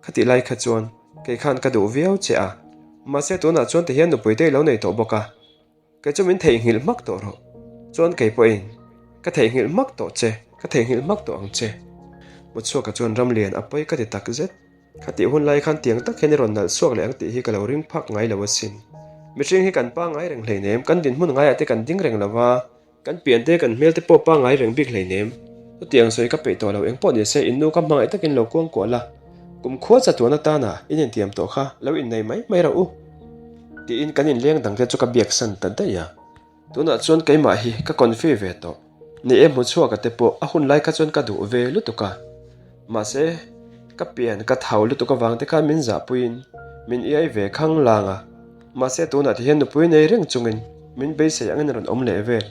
Khatih lai kha chuan kei khan ka duh viau che a, mahse tunah chuan tihian nupui te i lo nei tawh bawk a, kei chu min theihnghilh hmak tawh rawh. Chuan kei pawhin ka theihnghilh hmak tawh che, ka theihnghilh hmak tawh ang che. Mutchhuaka chuan Ramlian a pawi ka ti tak zet. Khatih hun lai khan tiang tak hian i rawn nalh chhuak leh ang tih hi ka lo ring phak ngai lo asin. Mihring hi kan pangngai reng hleinem, kan dinhmun ngaiah te kan ding reng lo va, Kan pian te kan hmel te pawh pangngai reng bik hleinem. Chutiang sawi ka peih tawh lo eng pawh ni se in nu ka hmangaih takin lo kuang kuah la. Kum khua chatuan atana in intiam tawh kha lo innei mai mai rawh u. Tiin kan inleng dang te chu ka biak san ta daih a. Tunah chuan keimah hi ka confi ve tawh. Ni e hmuchhuaka te pawh a hun lai kha chuan ka duh ve lutuk a. Mahse ka pian ka thau lutuk avang te khan min zahpuiin min iai ve khang lang a. Mahse tunah ti hian nupui nei reng chungin min beisei angin a rawn awm leh vel.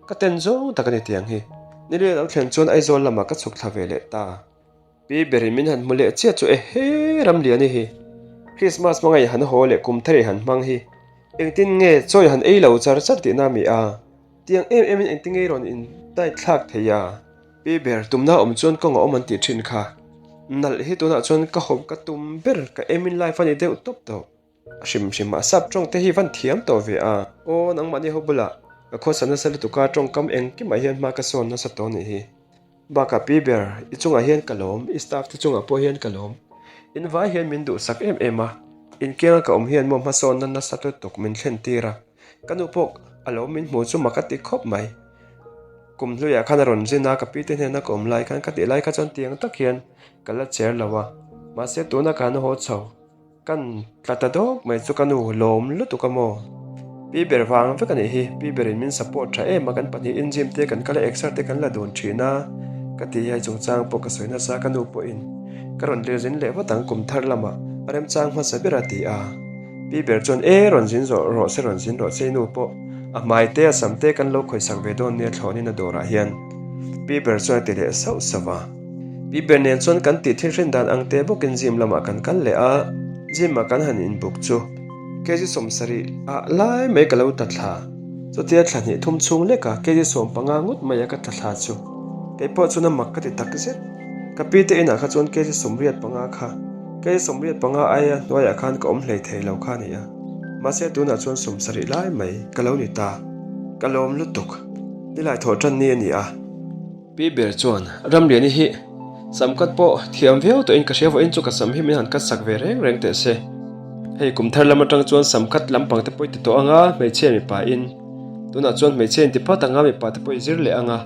Ka ten zawng tak a ni tiang hi. Nili a lo thlen chuan Aizawl lamah ka chhuk thla ve leh ta. Pi berin min han hmu leh chiah chu ehe Ramliani hi. Christmas hmanga i han haw leh kum thar i han hmang hi. Engtin nge chaw i han ei lo char char tihna mi a? Tiang em emin engtin nge i rawn in tight thlak thei a? Pi ber tumna awm chuan kawng a awm an tih thin kha. Nalh hi tunah chuan ka hawp ka tum ber ka aim in life a ni deuh tawp tawh. A hrim hrim a sap tawng te hi van thiam tawh ve a. Aw nangmahni ho bulah ka khawsa nasa lutuk a tawngkam engkimah hian hma ka sawn nasa tawh anih hi. Bakah pi ber i chungah hian ka lawm, i staff te chungah pawh hian ka lawm. In vai hian min duhsak em em a, inkianga ka awm hian maw hmasawnna nasa lutuk min thlen tir a. Ka nu pawh a lo min hmu chu mak a ti khawp mai. Kum hluiah khan a rawn zin a, ka pi te hnena ka awm lai khan ka tih lai kha chuan tiang tak hian ka la cher lo a. Mahse tuna ka han haw chho. Kan tla ta dawk mai chu ka nu lawm lutuk a maw? Pi ber vang vek a nih hi, pi berin min support tha em a, kan pahnihin gym te kan kal a, exer te kan la dun thin a, ka ti hi chungchang pawh ka sawi nasa, ka nu pawhin ka rawn lir zin leh vat ang kum thar lamah a remchang hmasa ber a ti a, pi ber chuan e rawn zin zawh rawh se rawn zin rawh se i nu pawh a hmai te a sam te kan lo khawisak ve dawn nia thlawnin a dawrah hian pi ber chuan a ti leh sauh sauh a. Pi ber nen chuan kan tih thil hrin dan ang te bawkin gym lamah kan kal leh a, gym ah kan han inbuk chu kg 70 ah lai mai ka lo ta thla. Chutia thla hnih thum chhung leka kg 15 ngawt mai a ka ta thla chu kei pawh chuan a mak ka ti tak zet. Ka pi te inah kha chuan kg 85 kha kg 85 aia hnuaiah khan ka awm hlei thei lo kha a ni a, mahse tunah chuan 70 lai mai ka lo ni ta. Ka lawm lutuk. Nilai thawh tan ni a ni a. Pi ber chuan, Ramliani hi sam kat pawh thiam viau tawhin ka hria vawiin chu ka sam hi min han kat sak ve reng reng teh se. Hei kum thar lam atang chuan sam kat lampang te pawh i ti tawh ang a, hmeichhia mipa in. Tunah chuan hmeichhia in ti phawt ang a, mipa te pawh i zir leh ang a.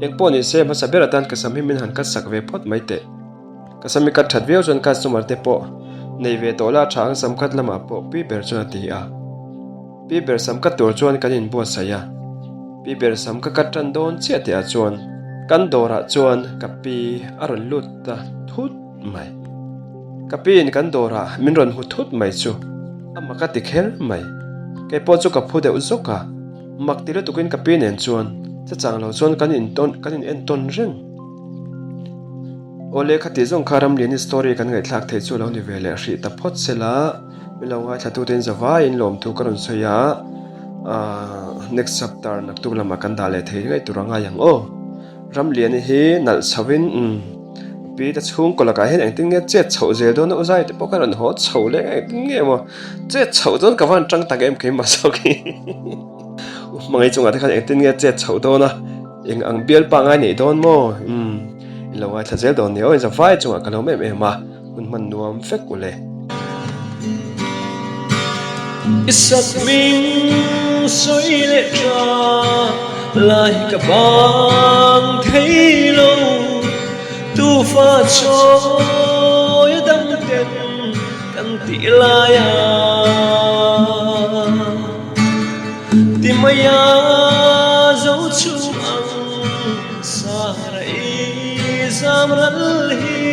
Eng pawh ni se hmasa ber atan ka sam hi min han kat sak ve phawt mai teh. Ka sam i kat that viau chuan customer te pawh nei ve tawh la tha ang sam khat lamah pawh pi ber chuan a ti a. Pi ber sam kat tur chuan kan inbuatsaih a, pi ber sam ka kat tan dawn chiah tih ah chuan kan dawrah chuan ka pi a rawn lut ta thut mai. Ka pi in kan dawrah min rawn hmu thut mai chu a mak a ti kher mai. Kei pawh chu ka phu deuh zawk a, mak ti lutukin ka pi nen chuan chachang lo chuan kan intawn kan in entawn reng. Awle khati zawng kha Ramliani story kan ngaihthlak theih chu lo ni ve leh hrih ta phawt sela, min lo ngaithlatute in zavaiin lawmthu ka rawn sawi a, next chapter naktuk lamah kan dah leh thei ngei tur a ngai ang aw. Ramliani hi nalh chhoin umm pi te chhungkaw lakah hian engtin nge chet chhoh zel dawn a u zai te pawh kha rawn haw chho leng a engtin nge maw chet chhoh dawn ka van tang tak em keimah zawk hi u hmangaih chungah te khan engtin nge chet chhoh dawn a eng ang bialpa ngai neih dawn maw umm in lo ngaithla zel dawn nia aw in zavai chungah ka lo em em a. Hun hman nuam vek u le. I sak hming sawi leh tha lai ka bang thei lo, tufa chawi a dang ten kan tih lai a ti mai a zo chhung ang sara i zam ral hi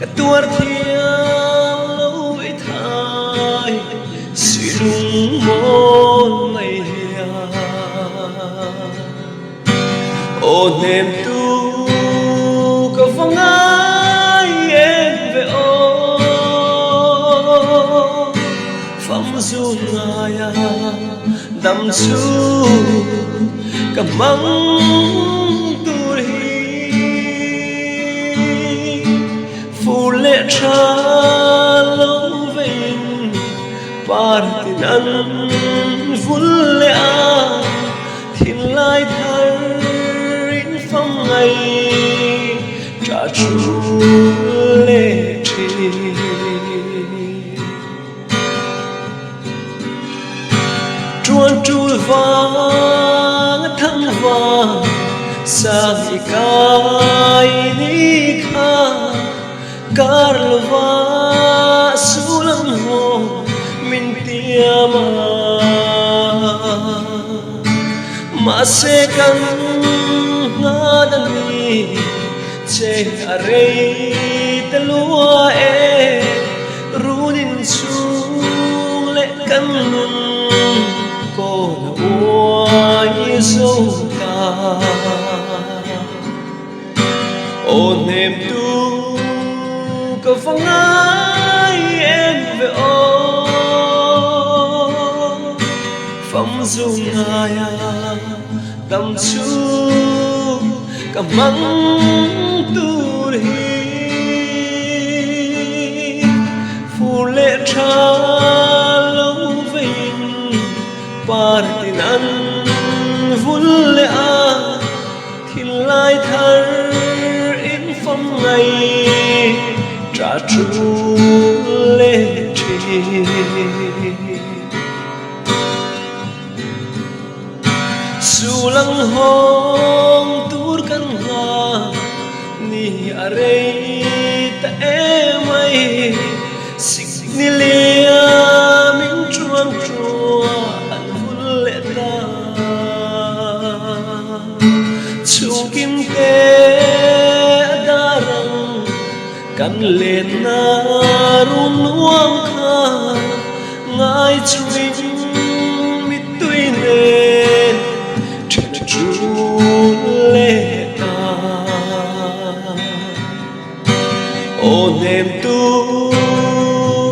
ka tuar thiam lo i thai suih lung mawn mai hian aw hnem tu ka va ngai em ve aw fam zun ngaia dam chu ka hmang tur hi fur leh tha lo veiin par tin an vul leh a thinlai thar in fam ngai tha thu leh thin. Tuan tul vang a thang vang sang i kai ni kha kar lova sul ang haw min tiam a mahse kan nghah a ni che a rei ta lua e. Run inchhung leh kan nun kawn a uai zo ta. Aw hnem tu ka va ngai em ve aw, fam zu ngaia dam chhung ka hmang tur hi. Fur leh tha lo veiin par tin an vul leh a, thinlai thar in fam ngai tha thu leh thin. Sul ang hawng tur kan nghah ni a rei ta em mai, sikni liam in chuang chua an vul leh ta. Chhungkim te a dar ang kan lenna run nuam kha ngai chungin mittui nen then a tul leh ta. Aw hnem tu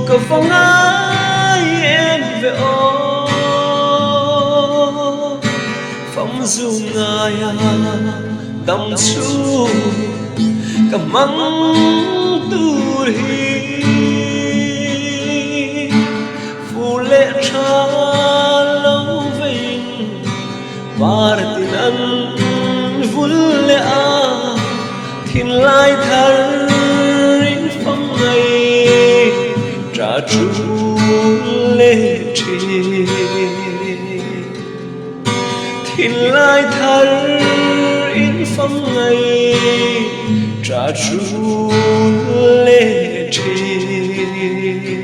ka va ngai em ve aw, fam zu ngaia dam chhung ka hmang tur hi. Fur leh tha lo veiin par tin an vul leh a, thinlai thar in fam ngai tha thu leh thin. Thinlai thar in fam ngai tha thu leh thin.